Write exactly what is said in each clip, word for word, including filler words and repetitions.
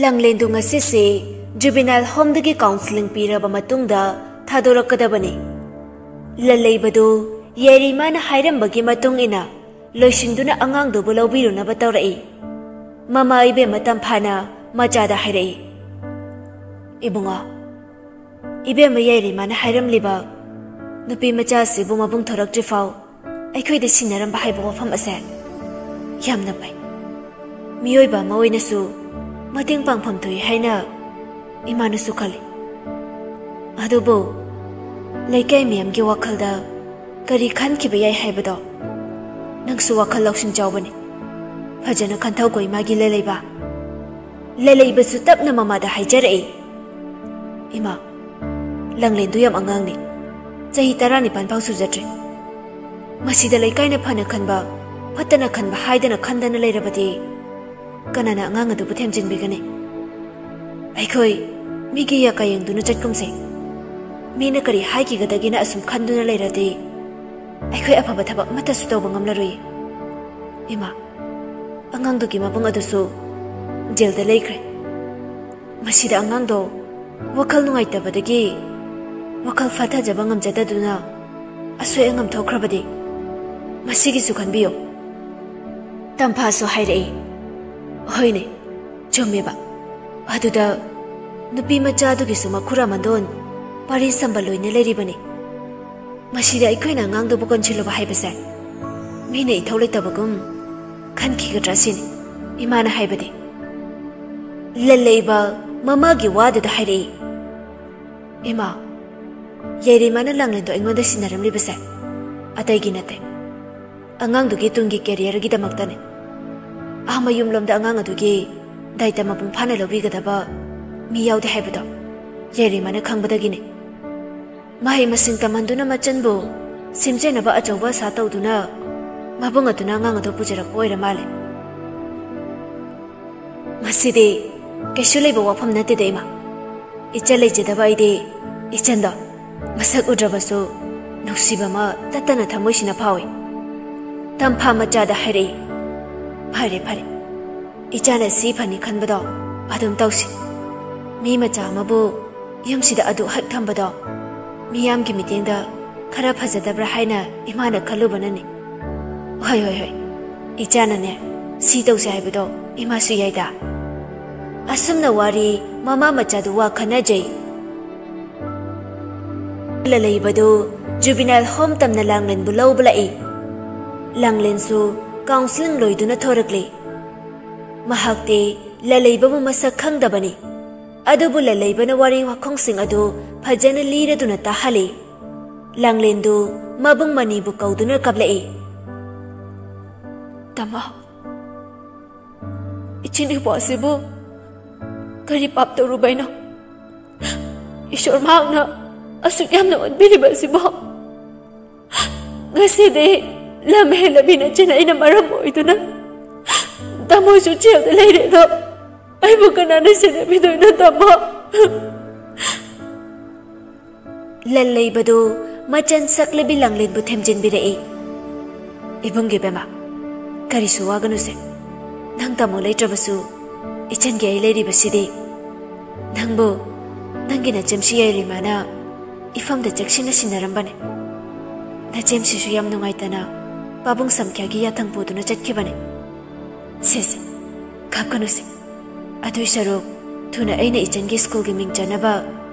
ꯂꯥꯡꯂꯦꯟꯗꯨ ꯉꯁꯤꯁꯦ ꯖꯨꯕꯤꯅꯥꯏꯜ ꯍꯣꯝꯗꯒꯤ ꯀꯥꯎꯟꯁꯤꯂꯤꯡ ꯄꯤꯔꯕ ꯃꯇꯨꯡꯗ ꯊꯥꯗꯣꯔꯛꯀꯗꯕꯅꯤ꯫ ꯂꯜꯂꯩꯕꯗꯨ ꯌꯥꯏꯔꯤꯃꯥꯅ ꯍꯥꯏꯔꯝꯕꯒꯤ ꯃꯇꯨꯡ ꯏꯟꯅ ꯂꯣꯏꯁꯤꯟꯗꯨꯅ ꯑꯉꯥꯡꯗꯨꯕꯨ ꯂꯧꯕꯤꯔꯨꯅꯕ ꯇꯧꯔꯛꯏ꯫ ꯃꯃꯥ ꯏꯕꯦꯝꯃ ꯇꯝꯐꯥꯅ ꯃꯆꯥꯗ ꯍꯥꯏꯔꯛꯏ, "ꯏꯕꯨꯡꯉꯣ, ꯏꯕꯦꯝꯃ ꯌꯥꯏꯔꯤꯃꯥꯅ ꯍꯥꯏꯔꯝꯂꯤꯕ ꯅꯨꯄꯤ ꯃꯆꯥ ꯑꯁꯤꯕꯨ ꯃꯕꯨꯡ ꯊꯣꯔꯛꯇ꯭ꯔꯤꯐꯥꯎ ꯑꯩꯈꯣꯏꯗ ꯁꯤꯟꯅꯔꯝꯕ ꯍꯥꯏꯕ ꯋꯥꯐꯝ ꯑꯁꯦ ꯌꯥꯝꯅ ꯐꯩ꯫ ꯃꯤꯑꯣꯏꯕ ꯑꯃ ꯑꯣꯏꯅꯁꯨ ꯃꯇꯦꯡ ꯄꯥꯡꯐꯝ ꯊꯣꯛꯏ ꯍꯥꯏꯅ ꯏꯃꯥꯅꯁꯨ ꯈꯜꯂꯤ꯫ ꯑꯗꯨꯕꯨ ꯂꯩꯀꯥꯏ ꯃꯤꯌꯥꯝꯒꯤ ꯋꯥꯈꯜꯗ ꯀꯔꯤ ꯈꯟꯈꯤꯕ ꯌꯥꯏ ꯍꯥꯏꯕꯗꯣ ꯅꯪꯁꯨ ꯋꯥꯈꯜ ꯂꯧꯁꯤꯡ ꯆꯥꯎꯕꯅꯤ꯫ ꯐꯖꯅ ꯈꯟꯊꯧꯀꯣ ꯏꯃꯥꯒꯤ ꯂꯩꯂꯩꯕ꯫" ꯂꯩꯂꯩꯕꯁꯨ ꯇꯞꯅ ꯃꯃꯥꯗ ꯍꯥꯏꯖꯔꯛꯏ, "ꯏꯃꯥ, ꯂꯥꯡꯂꯦꯟꯗꯨ ꯌꯥꯝ ꯑꯉꯥꯡꯅꯤ, ꯆꯍꯤ ꯇꯔꯥꯅꯤꯄꯥꯟ ꯐꯥꯎ ꯁꯨꯖꯗ꯭ꯔꯤ꯫ ꯃꯁꯤꯗ ꯂꯩꯀꯥꯏꯅ ꯐꯅ ꯈꯟꯕ, ꯐꯠꯇꯅ ꯈꯟꯕ ꯍꯥꯏꯗꯅ ꯈꯟꯗꯅ ꯂꯩꯔꯕꯗꯤ ꯀꯅꯥꯅ ꯑꯉꯥꯡ ꯑꯗꯨꯕꯨ ꯊꯦꯝꯖꯤꯟꯕꯤꯒꯅꯤ? ꯑꯩꯈꯣꯏ ꯃꯤꯒꯤ ꯌꯥꯀꯥ ꯌꯦꯡꯗꯨꯅ ꯆꯠꯀꯨꯝꯁꯦ꯫ ꯃꯤꯅ ꯀꯔꯤ ꯍꯥꯏꯈꯤꯒꯗꯒꯦꯅ ꯑꯁꯨꯝ ꯈꯟꯗꯨꯅ ꯂꯩꯔꯗꯤ ꯑꯩꯈꯣꯏ ꯑꯐꯕ ꯊꯕꯛ ꯑꯃꯠꯇꯁꯨ ꯇꯧꯕ ꯉꯝꯂꯔꯣꯏ꯫ ꯏꯃꯥ, ꯑꯉꯥꯡꯗꯨꯒꯤ ꯃꯕꯨꯡ ꯑꯗꯨꯁꯨ ꯖꯦꯜꯗ ꯂꯩꯈ꯭ꯔꯦ꯫ ꯃꯁꯤꯗ ꯑꯉꯥꯡꯗꯣ ꯋꯥꯈꯜ ꯅꯨꯡꯉꯥꯏꯇꯕꯗꯒꯤ ꯋꯥꯈꯜ ꯐꯥꯊꯖꯕ ꯉꯝꯖꯗꯗꯨꯅ ꯑꯁꯣꯏ ꯑꯉꯥꯝ ꯊꯣꯛꯈ꯭ꯔꯕꯗꯤ ꯃꯁꯤꯒꯤꯁꯨ ꯈꯟꯕꯤꯌꯨ꯫" ꯇꯝꯐꯥꯁꯨ ꯍꯥꯏꯔꯛꯏ, ꯍꯣꯏꯅꯦ, ꯆꯨꯝꯃꯦꯕ꯫ ꯑꯗꯨꯗ ꯅꯨꯄꯤ ꯃꯆꯥꯗꯨꯒꯤꯁꯨ ꯃꯈꯨꯔꯥ ꯃꯟꯗꯣꯟ ꯄꯥꯔꯤ ꯁꯝꯕ ꯂꯣꯏꯅ ꯂꯩꯔꯤꯕꯅꯤ꯫ ꯃꯁꯤꯗ ꯑꯩꯈꯣꯏꯅ ꯑꯉꯥꯡꯗꯨꯕꯨ ꯀꯣꯟꯁꯤꯜꯂꯨꯕ ꯍꯥꯏꯕꯁꯦ ꯃꯤꯅ ꯏꯊꯧ ꯂꯩꯇꯕꯒꯨꯝ ꯈꯟꯈꯤꯒꯗ꯭ꯔꯥ ꯁꯤꯅꯤ꯫ ꯏꯃꯥꯅ ꯍꯥꯏꯕꯗꯤ, ꯂꯜꯂꯛꯏꯕ ꯃꯃꯥꯒꯤ ꯋꯥꯗꯨꯗ ꯍꯥꯏꯔꯛꯏ꯫ ꯏꯃꯥ, ꯌꯥꯏꯔꯤꯃꯥꯅ ꯂꯥꯡꯂꯦꯟꯗꯣ ꯑꯩꯉꯣꯟꯗ ꯁꯤꯟꯅꯔꯝꯂꯤꯕꯁꯦ ꯑꯇꯩꯒꯤ ꯅꯠꯇꯦ, ꯑꯉꯥꯡꯗꯨꯒꯤ ꯇꯨꯡꯒꯤ ꯀꯦꯔꯤꯌꯔꯒꯤꯗꯃꯛꯇꯅꯦ꯫ ꯑꯥ ꯃꯌꯨꯝꯂꯣꯝꯗ ꯑꯉꯥꯡ ꯑꯗꯨꯒꯤ ꯗꯥꯏꯇ ꯃꯄꯨꯡ ꯐꯥꯅ ꯂꯧꯕꯤꯒꯗꯕ ꯃꯤ ꯌꯥꯎꯗꯦ ꯍꯥꯏꯕꯗꯣ ꯌꯥꯏꯔꯤꯃꯥꯅ ꯈꯪꯕꯗꯒꯤꯅꯦ꯫ ꯃꯍꯩ ꯃꯁꯤꯡ ꯇꯝꯍꯟꯗꯨꯅ ꯃꯆꯟꯕꯨ ꯁꯦꯝꯖꯅꯕ ꯑꯆꯧꯕ ꯑꯁꯥ ꯇꯧꯗꯨꯅ ꯃꯕꯨꯡ ꯑꯗꯨꯅ ꯑꯉꯥꯡ ꯑꯗꯨ ꯄꯨꯖꯔꯛꯄ ꯑꯣꯏꯔ ꯃꯥꯜꯂꯦ꯫ ꯃꯁꯤꯗꯤ ꯀꯩꯁꯨ ꯂꯩꯕ ꯋꯥꯐꯝ ꯅꯠꯇꯦꯗ, ꯏꯃꯥ꯫ ꯏꯆꯟ ꯂꯩꯖꯗꯕ ꯑꯩꯗꯤ ꯏꯆꯟꯗꯣ ꯃꯁꯛ ꯎꯗ꯭ꯔꯕꯁꯨ ꯅꯨꯡꯁꯤꯕ ꯑꯃ ꯇꯠꯇꯅ ꯊꯃꯣꯏꯁꯤꯅ ꯐꯥꯎꯏ꯫ ꯇꯝꯐꯥ ꯃꯆꯥꯗ ꯍꯥꯏꯔꯛꯏ, "ꯐꯔꯦ, ꯐꯔꯦ, ꯏꯆꯥꯅ ꯁꯤ ꯐꯅꯤ ꯈꯟꯕꯗꯣ ꯑꯗꯨꯝ ꯇꯧꯁꯤ꯫ ꯃꯤ ꯃꯆꯥ ꯑꯃꯕꯨ ꯌꯨꯝꯁꯤꯗ ꯑꯗꯨ ꯍꯛ ꯊꯝꯕꯗꯣ ꯃꯤꯌꯥꯝꯒꯤ ꯃꯤꯠꯌꯦꯡꯗ ꯈꯔ ꯐꯖꯗꯕ꯭ꯔꯥ ꯍꯥꯏꯅ ꯏꯃꯥꯅ ꯈꯜꯂꯨꯕꯅꯅꯤ꯫ ꯍꯣꯏ, ꯍꯣꯏ, ꯍꯣꯏ, ꯏꯆꯥꯅꯅꯦ ꯁꯤ ꯇꯧꯁꯦ ꯍꯥꯏꯕꯗꯣ ꯏꯃꯥꯁꯨ ꯌꯥꯏꯗ꯫" ꯑꯁꯨꯝꯅ ꯋꯥꯔꯤ ꯃꯃꯥ ꯃꯆꯥꯗꯨ ꯋꯥ ꯈꯟꯅꯖꯩ꯫ ꯂꯂꯩꯕꯗꯨ ꯖꯨꯕꯤꯅꯥꯏꯜ ꯍꯣꯝ ꯇꯝꯅ ꯂꯥꯡꯂꯦꯟꯕꯨ ꯂꯧꯕ ꯂꯥꯛꯏ꯫ ꯂꯥꯡꯂꯦꯟꯁꯨ ꯀꯥꯎꯟꯁꯤꯂꯤꯡ ꯂꯣꯏꯗꯨꯅ ꯊꯣꯔꯛꯂꯤ꯫ ꯃꯍꯥꯛꯇꯤ ꯂꯂꯩꯕꯕꯨ ꯃꯁꯛ ꯈꯪꯗꯕꯅꯤ꯫ ꯑꯗꯨꯕꯨ ꯂꯂꯩꯕꯅ ꯋꯥꯔꯤ ꯋꯥꯈꯣꯡꯁꯤꯡ ꯑꯗꯨ ꯐꯖꯅ ꯂꯤꯔꯗꯨꯅ ꯇꯥꯍꯜꯂꯤ꯫ ꯂꯥꯡꯂꯦꯟꯗꯨ ꯃꯕꯨꯡ ꯃꯅꯤꯕꯨ ꯀꯧꯗꯨꯅ ꯀꯞꯂꯛꯏ꯫ "ꯇꯥꯃꯣ, ꯏꯆꯤꯟ ꯏꯕꯣ ꯑꯁꯤꯕꯨ ꯀꯔꯤ ꯄꯥꯞ ꯇꯧꯔꯨꯕꯩꯅꯣ? ꯏꯁꯣꯔ ꯃꯍꯥꯛꯅ ꯑꯁꯨꯛ ꯌꯥꯝꯅ ꯑꯣꯟꯕꯤꯔꯤꯕ ꯑꯁꯤꯕꯣ? ꯉꯁꯤꯗꯤ ꯂꯝ ꯍꯦꯜꯂꯕꯤ ꯅꯆꯤꯟ ꯑꯩꯅ ꯃꯔꯝ ꯑꯣꯏꯗꯨꯅ ꯇꯥꯃꯣꯁꯨ ꯖꯦꯜꯗ ꯂꯩꯔꯦ ꯑꯗꯣ ꯑꯩꯕꯨ ꯀꯅꯥꯅ ꯁꯦꯟꯅꯕꯤꯗꯣꯏꯅꯣ, ꯇꯥꯃꯣ?" ꯂꯜꯂꯩꯕꯗꯨ ꯃꯆꯟ ꯁꯛꯂꯕꯤ ꯂꯥꯡꯂꯦꯟꯕꯨ ꯊꯦꯝꯖꯤꯟꯕꯤꯔꯛꯏ꯫ "ꯏꯕꯨꯡꯒꯤ ꯕꯦꯝꯃ, ꯀꯔꯤꯁꯨ ꯋꯥꯒꯅꯨꯁꯦ꯫ ꯅꯪ ꯇꯥꯃꯣ ꯂꯩꯇ꯭ꯔꯕꯁꯨ ꯏꯆꯟꯒꯤ ꯑꯩ ꯂꯩꯔꯤꯕꯁꯤꯗꯤ꯫ ꯅꯪꯕꯨ ꯅꯪꯒꯤ ꯅꯆꯦꯝꯁꯤ ꯌꯥꯏꯔꯤꯃꯥꯅ ꯏꯐꯝꯗ ꯆꯦꯛꯁꯤꯟꯅ ꯁꯤꯟꯅꯔꯝꯕꯅꯦ꯫ ꯅꯆꯦꯝꯁꯤꯁꯨ ꯌꯥꯝ ꯅꯨꯡꯉꯥꯏꯇꯅ ꯄꯥꯕꯨꯡ ꯁꯝꯈ꯭ꯌꯥꯒꯤ ꯌꯥꯊꯪ ꯄꯨꯗꯨꯅ ꯆꯠꯈꯤꯕꯅꯦ꯫ ꯁꯦ, ꯁꯦ, ꯀꯥꯞꯀꯅꯨꯁꯦ꯫ ꯑꯗꯨꯏ ꯁꯔꯨꯛ ꯊꯨꯅ ꯑꯩꯅ ꯏꯆꯟꯒꯤ ꯁ꯭ꯀꯨꯜꯒꯤ ꯃꯤꯡ ꯆꯟꯅꯕ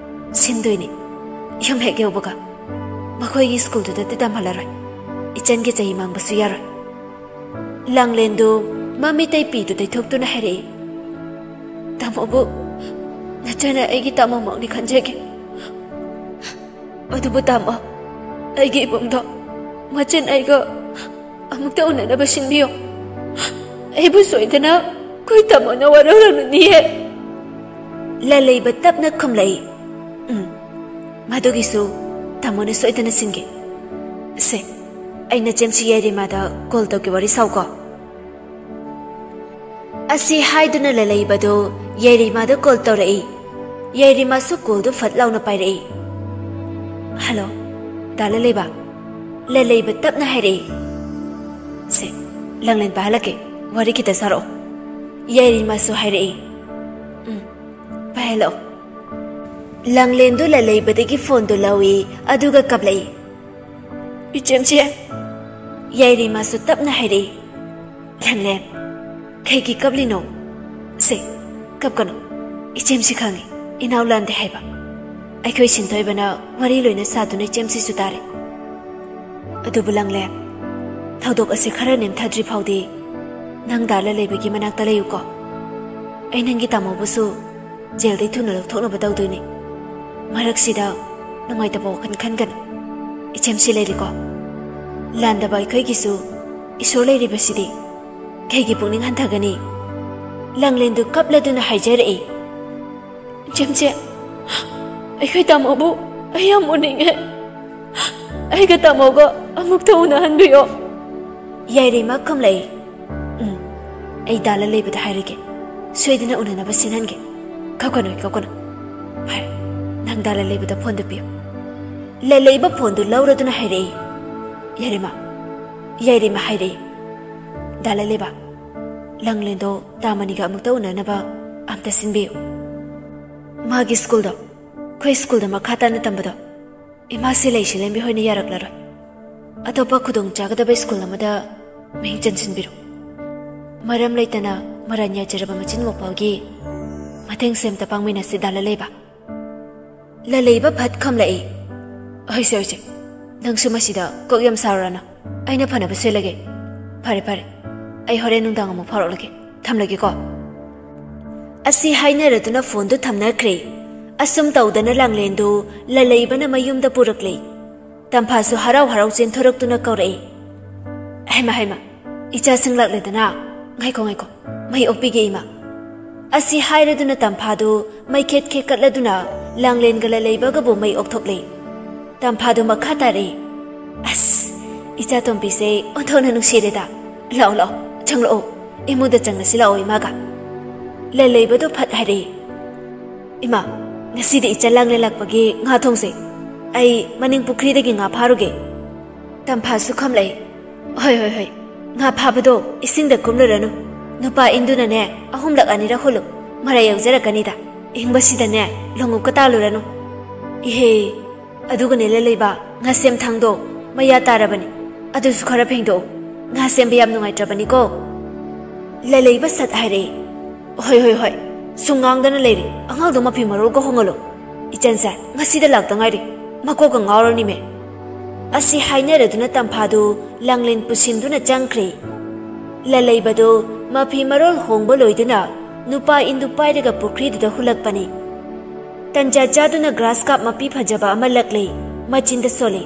ꯁꯤꯟꯗꯣꯏꯅꯤ꯫ ꯌꯨꯝ ꯍꯦꯛ ꯌꯧꯕꯒ ꯃꯈꯣꯏꯒꯤ ꯁ꯭ꯀꯨꯜꯗꯨꯗꯗꯤ ꯇꯝꯍꯜꯂꯔꯣꯏ꯫ ꯏꯆꯟꯒꯤ ꯆꯍꯤ ꯃꯥꯡꯕꯁꯨ ꯌꯥꯔꯣꯏ꯫ ꯂꯥꯡꯂꯦꯟꯗꯨ ꯃꯃꯤꯇꯩ ꯄꯤꯗꯨ ꯇꯩꯊꯣꯛꯇꯨꯅ ꯍꯥꯏꯔꯛꯏ, "ꯇꯥꯃꯣꯕꯨ ꯅꯆꯟꯅ ꯑꯩꯒꯤ ꯇꯥꯃꯣꯃꯛꯅꯤ ꯈꯟꯖꯒꯦ꯫ ꯑꯗꯨꯕꯨ ꯇꯥꯃꯣ, ꯑꯩꯒꯤ ꯏꯕꯨꯡꯗꯣ ꯃꯆꯟ ꯑꯩꯒ ꯑꯃꯨꯛꯇ ꯎꯅꯅꯕ ꯁꯤꯟꯕꯤꯌꯣ꯫ ꯑꯩꯕꯨ ꯁꯣꯏꯗꯅ ꯑꯩꯈꯣꯏ ꯇꯥꯃꯣꯅ ꯋꯥꯔꯧꯔꯅꯤꯌꯦ꯫" ꯂꯂꯩꯕ ꯇꯞꯅ ꯈꯨꯝꯂꯛꯏ, "ꯎꯝ, ꯃꯗꯨꯒꯤꯁꯨ ꯇꯥꯃꯣꯅ ꯁꯣꯏꯗꯅ ꯁꯤꯟꯒꯦ꯫ ꯁꯦ, ꯑꯩꯅ ꯆꯦꯝꯁꯤ ꯌꯥꯏꯔꯤꯃꯥꯗ ꯀꯣꯜ ꯇꯧꯒꯦ, ꯋꯥꯔꯤ ꯁꯥꯎꯀꯣ꯫" ꯑꯁꯤ ꯍꯥꯏꯗꯨꯅ ꯂꯂꯩꯕꯗꯨ ꯌꯥꯏꯔꯤꯃꯥꯗ ꯀꯣꯜ ꯇꯧꯔꯛꯏ꯫ ꯌꯥꯏꯔꯤꯃꯥꯁꯨ ꯀꯣꯜꯗꯨ ꯐꯠ ꯂꯥꯎꯅ ꯄꯥꯏꯔꯛꯏ꯫ "ꯍꯜꯂꯣ, ꯗꯥ ꯂꯂꯩꯕ?" ꯂꯂꯩꯕ ꯇꯞꯅ ꯍꯥꯏꯔꯛꯏ꯫ "ꯁꯦ, ꯂꯥꯡꯂꯦꯟ ꯄꯥꯏꯍꯜꯂꯛꯀꯦ, ꯋꯥꯔꯤ ꯈꯤꯇ ꯁꯥꯔꯛꯑꯣ꯫" ꯌꯥꯏꯔꯤꯃꯥꯁꯨ ꯍꯥꯏꯔꯛꯏ꯫ "ꯎꯝ, ꯄꯥꯏꯍꯜꯂꯛꯑꯣ꯫" ꯂꯥꯡꯂꯦꯟꯗꯨ ꯂꯂꯩꯕꯗꯒꯤ ꯐꯣꯟꯗꯨ ꯂꯧꯏ, ꯑꯗꯨꯒ ꯀꯞꯂꯛꯏ꯫ "ꯏꯆꯦꯝꯆꯦ꯫" ꯌꯥꯏꯔꯤꯃꯥꯁꯨ ꯇꯞꯅ ꯍꯥꯏꯔꯛꯏ꯫ "ꯂꯥꯡꯂꯦꯟ, ꯀꯩꯒꯤ ꯀꯞꯂꯤꯅꯣ? ꯁꯦ, ꯀꯞꯀꯅꯨ꯫ ꯏꯆꯦꯝꯁꯤ ꯈꯪꯉꯤ, ꯏꯅꯥꯎ ꯂꯥꯟꯗꯦ ꯍꯥꯏꯕ꯫ ꯑꯩꯈꯣꯏ ꯁꯤꯟꯊꯣꯏꯕꯅ ꯋꯥꯔꯤ ꯂꯣꯏꯅ ꯁꯥꯗꯨꯅ ꯏꯆꯦꯝꯁꯤꯁꯨ ꯇꯥꯔꯦ꯫ ꯑꯗꯨꯕꯨ ꯂꯥꯡꯂꯦꯟ, ꯊꯧꯗꯣꯛ ꯑꯁꯤ ꯈꯔ ꯅꯦꯝꯊꯗ꯭ꯔꯤ ꯐꯥꯎꯗꯤ ꯅꯪ ꯗꯥ ꯂꯂꯩꯕꯒꯤ ꯃꯅꯥꯛꯇ ꯂꯩꯌꯨꯀꯣ꯫ ꯑꯩ ꯅꯪꯒꯤ ꯇꯥꯃꯣꯕꯨꯁꯨ ꯖꯦꯜꯗꯩ ꯊꯨꯅ ꯂꯧꯊꯣꯛꯅꯕ ꯇꯧꯗꯣꯏꯅꯤ꯫ ꯃꯔꯛꯁꯤꯗ ꯅꯨꯡꯉꯥꯏꯇꯕ ꯋꯥꯈꯜ ꯈꯟꯒꯅꯨ꯫ ꯏꯆꯦꯝꯁꯤ ꯂꯩꯔꯤꯀꯣ꯫ ꯂꯥꯟꯗꯕ ꯑꯩꯈꯣꯏꯒꯤꯁꯨ ꯏꯁꯣꯔ ꯂꯩꯔꯤꯕꯁꯤꯗꯤ꯫ ꯀꯩꯒꯤ ꯄꯨꯛꯅꯤꯡ ꯍꯟꯊꯒꯅꯤ?" ꯂꯥꯡꯂꯦꯟꯗꯨ ꯀꯞꯂꯗꯨꯅ ꯍꯥꯏꯖꯔꯛꯏ꯫ "ꯏꯆꯦꯝꯆꯦ, ꯑꯩꯈꯣꯏ ꯇꯥꯃꯣꯕꯨ ꯑꯩ ꯌꯥꯝ ꯎꯅꯤꯡꯉꯦ꯫ ꯑꯩꯒ ꯇꯥꯃꯣꯒ ꯑꯃꯨꯛꯇ ꯎꯅꯍꯟꯕꯤꯌꯣ꯫" ꯌꯥꯏꯔꯤꯃ ꯈꯨꯝꯂꯛꯏ꯫ "ꯎꯝ, ꯑꯩ ꯗꯥ ꯂꯂꯩꯕꯗ ꯍꯥꯏꯔꯒꯦ꯫ ꯁꯣꯏꯗꯅ ꯎꯅꯅꯕ ꯁꯤꯟꯍꯟꯒꯦ꯫ ꯀꯞꯀꯅꯨ, ꯀꯞꯀꯅꯨ꯫ ꯐꯔꯦ, ꯅꯪ ꯗꯥ ꯂꯂꯩꯕꯗ ꯐꯣꯟꯗꯨ ꯄꯤꯌꯨ꯫" ꯂꯂꯩꯕ ꯐꯣꯟꯗꯨ ꯂꯧꯔꯗꯨꯅ ꯍꯥꯏꯔꯛꯏ꯫ "ꯌꯥꯏꯔꯤꯃ꯫" ꯌꯥꯏꯔꯤꯃ ꯍꯥꯏꯔꯛꯏ꯫ "ꯗꯥ ꯂꯂꯩꯕ, ꯂꯥꯡꯂꯦꯟꯗꯣ ꯇꯥꯃꯅꯤꯒ ꯑꯃꯨꯛꯇ ꯎꯅꯅꯕ ꯑꯝꯇ ꯁꯤꯟꯕꯤꯌꯨ꯫ ꯃꯥꯒꯤ ꯁ꯭ꯀꯨꯜꯗꯣ ꯑꯩꯈꯣꯏ ꯁ꯭ꯀꯨꯜꯗ ꯃꯈꯥ ꯇꯥꯅ ꯇꯝꯕꯗꯣ ꯏꯃꯥ ꯁꯤꯂꯩ ꯁꯤꯂꯦꯝꯕꯤ ꯍꯣꯏꯅ ꯌꯥꯔꯛꯂꯔꯣꯏ꯫ ꯑꯇꯣꯞꯄ ꯈꯨꯗꯣꯡ ꯆꯥꯒꯗꯕ ꯁ꯭ꯀꯨꯜ ꯑꯃꯗ ꯃꯤꯡ ꯆꯟꯁꯤꯟꯕꯤꯔꯣ꯫ ꯃꯔꯝ ꯂꯩꯇꯅ ꯃꯔꯥꯟ ꯌꯥꯖꯔꯕ ꯃꯆꯤꯟ ꯃꯧꯄꯥꯒꯤ ꯃꯇꯦꯡꯁꯦ ꯑꯝꯇ ꯄꯥꯡꯃꯤꯟꯅꯁꯤꯗ, ꯂꯂꯩꯕ꯫ ꯂꯂꯩꯕ ꯐꯠ ꯈꯝꯂꯛꯏ꯫ "ꯍꯣꯏꯁꯦ, ꯍꯣꯏꯁꯦ, ꯅꯪꯁꯨ ꯃꯁꯤꯗ ꯀꯣꯛ ꯌꯥꯝ ꯁꯥꯔꯨꯔꯅꯨ꯫ ꯑꯩꯅ ꯐꯅꯕ ꯁꯤꯜꯂꯒꯦ꯫ ꯐꯔꯦ, ꯐꯔꯦ꯫ ꯑꯩ ꯍꯣꯔꯦꯟ ꯅꯨꯡꯗꯥꯡ ꯑꯃꯨꯛ ꯐꯥꯎꯔꯛꯂꯒꯦ꯫ ꯊꯝꯂꯒꯦꯀꯣ꯫" ꯑꯁꯤ ꯍꯥꯏꯅꯔꯗꯨꯅ ꯐꯣꯟꯗꯨ ꯊꯝꯅꯈ꯭ꯔꯦ꯫ ꯑꯁꯨꯝ ꯇꯧꯗꯅ ꯂꯥꯡꯂꯦꯟꯗꯨ ꯂꯂꯩꯕꯅ ꯃꯌꯨꯝꯗ ꯄꯨꯔꯛꯂꯦ꯫ ꯇꯝꯐꯥꯁꯨ ꯍꯔꯥꯎ ꯍꯔꯥꯎ ꯆꯦꯟꯊꯣꯔꯛꯇꯨꯅ ꯀꯧꯔꯛꯏ, "ꯍꯩꯃ, ꯍꯩꯃ, ꯏꯆꯥꯁꯤꯡ ꯂꯥꯛꯂꯦꯗꯅ꯫ ꯉꯥꯏꯈꯣ, ꯉꯥꯏꯈꯣ, ꯃꯩ ꯑꯣꯛꯄꯤꯒꯦ, ꯏꯃꯥ꯫" ꯑꯁꯤ ꯍꯥꯏꯔꯗꯨꯅ ꯇꯝꯐꯥꯗꯨ ꯃꯩꯈꯦꯠ ꯈꯦꯛꯀꯠꯂꯗꯨꯅ ꯂꯥꯡꯂꯦꯟꯒ ꯂꯂꯩꯕꯒꯕꯨ ꯃꯩ ꯑꯣꯛꯊꯣꯛꯂꯦ꯫ ꯇꯝꯐꯥꯗꯨ ꯃꯈꯥ ꯇꯥꯔꯛꯏ, "ꯑꯁ, ꯏꯆꯥ ꯇꯣꯝꯕꯤꯁꯦ ꯑꯣꯟꯊꯣꯛꯅ ꯅꯨꯡꯁꯤꯔꯦꯗ꯫ ꯂꯥꯛꯑꯣ, ꯂꯥꯛꯑꯣ, ꯆꯪꯂꯛꯑꯣ꯫ ꯏꯃꯨꯡꯗ ꯆꯪꯂꯁꯤ ꯂꯥꯛꯑꯣ, ꯏꯃꯥꯒ꯫" ꯂꯂꯩꯕꯗꯨ ꯐꯠ ꯍꯥꯏꯔꯛꯏ, "ꯏꯃꯥ, ꯉꯁꯤꯗꯤ ꯏꯆꯥ ꯂꯥꯡꯂꯦꯟ ꯂꯥꯛꯄꯒꯤ ꯉꯥ ꯊꯣꯡꯁꯦ꯫ ꯑꯩ ꯃꯅꯤꯡ ꯄꯨꯈ꯭ꯔꯤꯗꯒꯤ ꯉꯥ ꯐꯥꯔꯨꯒꯦ꯫" ꯇꯝꯐꯥꯁꯨ ꯈꯝꯂꯛꯏ, "ꯍꯣꯏ, ꯍꯣꯏ, ꯍꯣꯏ꯫ ꯉꯥ ꯐꯥꯕꯗꯣ ꯏꯁꯤꯡꯗ ꯀꯨꯝꯂꯨꯔꯅꯨ꯫ ꯅꯨꯄꯥ ꯏꯟꯗꯨꯅꯅꯦ ꯑꯍꯨꯝꯂꯛ ꯑꯅꯤꯔꯛ ꯍꯨꯜꯂꯨ꯫ ꯃꯔꯥꯏ ꯌꯥꯎꯖꯔꯛꯀꯅꯤꯗ꯫ ꯏꯪꯕꯁꯤꯗꯅꯦ ꯂꯣꯡꯎꯞꯀ ꯇꯥꯜꯂꯨꯔꯅꯨ꯫" "ꯏꯍꯦ, ꯑꯗꯨꯒꯅꯦ ꯂꯂꯩꯕ, ꯉꯥꯁꯦꯝ ꯊꯥꯡꯗꯣ ꯃꯩꯌꯥ ꯇꯥꯔꯕꯅꯤ꯫ ꯑꯗꯨꯁꯨ ꯈꯔ ꯐꯦꯡꯗꯣꯛꯎ꯫ ꯉꯥ ꯁꯦꯝꯕ ꯌꯥꯝ ꯅꯨꯡꯉꯥꯏꯇ꯭ꯔꯕꯅꯤꯀꯣ꯫" ꯂꯂꯩꯕ ꯁꯠ ꯍꯥꯏꯔꯛꯏ, "ꯍꯣꯏ, ꯍꯣꯏ, ꯍꯣꯏ꯫ ꯁꯨꯝ ꯉꯥꯡꯗꯅ ꯂꯩꯔꯦ꯫ ꯑꯉꯥꯡꯗꯣ ꯃꯐꯤ ꯃꯔꯣꯜꯒ ꯍꯣꯡꯍꯜꯂꯣ꯫ ꯏꯆꯟꯁꯦ ꯉꯁꯤꯗ ꯂꯥꯛꯇ ꯉꯥꯏꯔꯤ꯫ ꯃꯀꯣꯛꯀ ꯉꯥꯎꯔꯅꯤꯃꯦ꯫" ꯑꯁꯤ ꯍꯥꯏꯅꯔꯗꯨꯅ ꯇꯝꯐꯥꯗꯨ ꯂꯥꯡꯂꯦꯟ ꯄꯨꯁꯤꯟꯗꯨꯅ ꯆꯪꯈ꯭ꯔꯦ꯫ ꯂꯂꯩꯕꯗꯨ ꯃꯐꯤ ꯃꯔꯣꯜ ꯍꯣꯡꯕ ꯂꯣꯏꯗꯨꯅ ꯅꯨꯄꯥ ꯏꯟꯗꯨ ꯄꯥꯏꯔꯒ ꯄꯨꯈ꯭ꯔꯤꯗꯨꯗ ꯍꯨꯜꯂꯛꯄꯅꯤ꯫ ꯇꯟꯖꯥ ꯆꯥꯗꯨꯅ ꯒ꯭ꯔꯥꯁ ꯀꯥꯞ ꯃꯄꯤ ꯐꯖꯕ ꯑꯃ ꯂꯛꯂꯦ꯫ ꯃꯆꯤꯟꯗ ꯁꯣꯜꯂꯦ,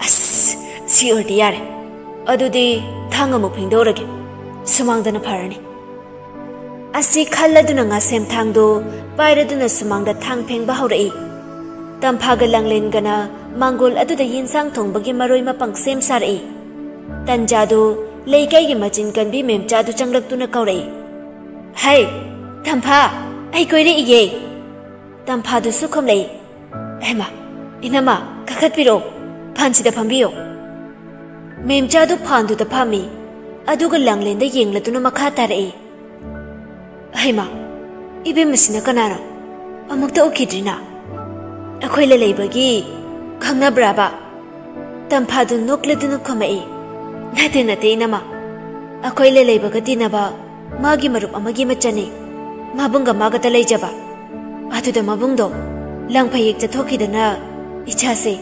"ꯑꯁ, ꯁꯤ ꯑꯣꯏꯔꯗꯤ ꯌꯥꯔꯦ꯫ ꯑꯗꯨꯗꯤ ꯊꯥꯡ ꯑꯃꯨꯛ ꯐꯦꯡꯗꯣꯛꯎꯔꯒꯦ꯫ ꯁꯨꯃꯥꯡꯗꯅ ꯐꯔꯅꯤ꯫" ꯑꯁꯤ ꯈꯜꯂꯗꯨꯅ ꯉꯥꯁꯦꯝ ꯊꯥꯡꯗꯨ ꯄꯥꯏꯔꯗꯨꯅ ꯁꯨꯃꯥꯡꯗ ꯊꯥꯡ ꯐꯦꯡꯕ ꯍꯧꯔꯛꯏ꯫ ꯇꯝꯐꯥꯒ ꯂꯥꯡꯂꯦꯟꯒꯅ ꯃꯥꯡꯒꯣꯜ ꯑꯗꯨꯗ ꯌꯦꯟꯁꯥꯡ ꯊꯣꯡꯕꯒꯤ ꯃꯔꯣꯏ ꯃꯄꯪ ꯁꯦꯝ ꯁꯥꯔꯛꯏ꯫ ꯇꯟꯖꯥꯗꯨ ꯂꯩꯀꯥꯏꯒꯤ ꯃꯆꯤꯟ ꯀꯟꯕꯤ ꯃꯦꯝꯆꯥꯗꯨ ꯆꯪꯂꯛꯇꯨꯅ ꯀꯧꯔꯛꯏ, "ꯍꯩ, ꯇꯝꯐꯥ, ꯑꯩ ꯀꯣꯏꯔꯛꯏꯌꯦ꯫" ꯇꯝꯐꯥꯗꯨꯁꯨ ꯈꯨꯝꯂꯛꯏ, "ꯍꯩꯃꯥ, ꯏꯅꯝꯃ, ꯀꯥꯈꯠꯄꯤꯔꯛꯑꯣ, ꯐꯥꯟꯁꯤꯗ ꯐꯝꯕꯤꯌꯣ꯫" ꯃꯦꯝꯆꯥꯗꯨ ꯐꯥꯟꯗꯨꯗ ꯐꯝꯃꯤ, ꯑꯗꯨꯒ ꯂꯥꯡꯂꯦꯟꯗ ꯌꯦꯡꯂꯗꯨꯅ ꯃꯈꯥ ꯇꯥꯔꯛꯏ, "ꯍꯩꯃꯥ, ꯏꯕꯦꯝꯃꯁꯤꯅ ꯀꯅꯥꯅꯣ? ꯑꯃꯨꯛꯇ ꯎꯈꯤꯗ꯭ꯔꯤꯅ꯫ ꯑꯩꯈꯣꯏ ꯂꯂꯩꯕꯒꯤ ꯈꯪꯅꯕ꯭ꯔꯥꯕ?" ꯇꯝꯐꯥꯗꯨ ꯅꯣꯛꯂꯗꯨꯅ ꯈꯨꯝꯃꯛꯏ, "ꯅꯠꯇꯦ, ꯅꯠꯇꯦ, ꯏꯅꯝꯃ꯫ ꯑꯩꯈꯣꯏ ꯂꯂꯩꯕꯒ ꯇꯤꯟꯅꯕ ꯃꯥꯒꯤ ꯃꯔꯨꯞ ꯑꯃꯒꯤ ꯃꯆꯟꯅꯤ꯫ ꯃꯕꯨꯡꯒ ꯃꯥꯒꯇ ꯂꯩꯖꯕ꯫ ꯑꯗꯨꯗ ꯃꯕꯨꯡꯗꯣ ꯂꯪꯐꯩ ꯌꯦꯛ ꯆꯠꯊꯣꯛꯈꯤꯗꯅ ꯏꯆꯥꯁꯦ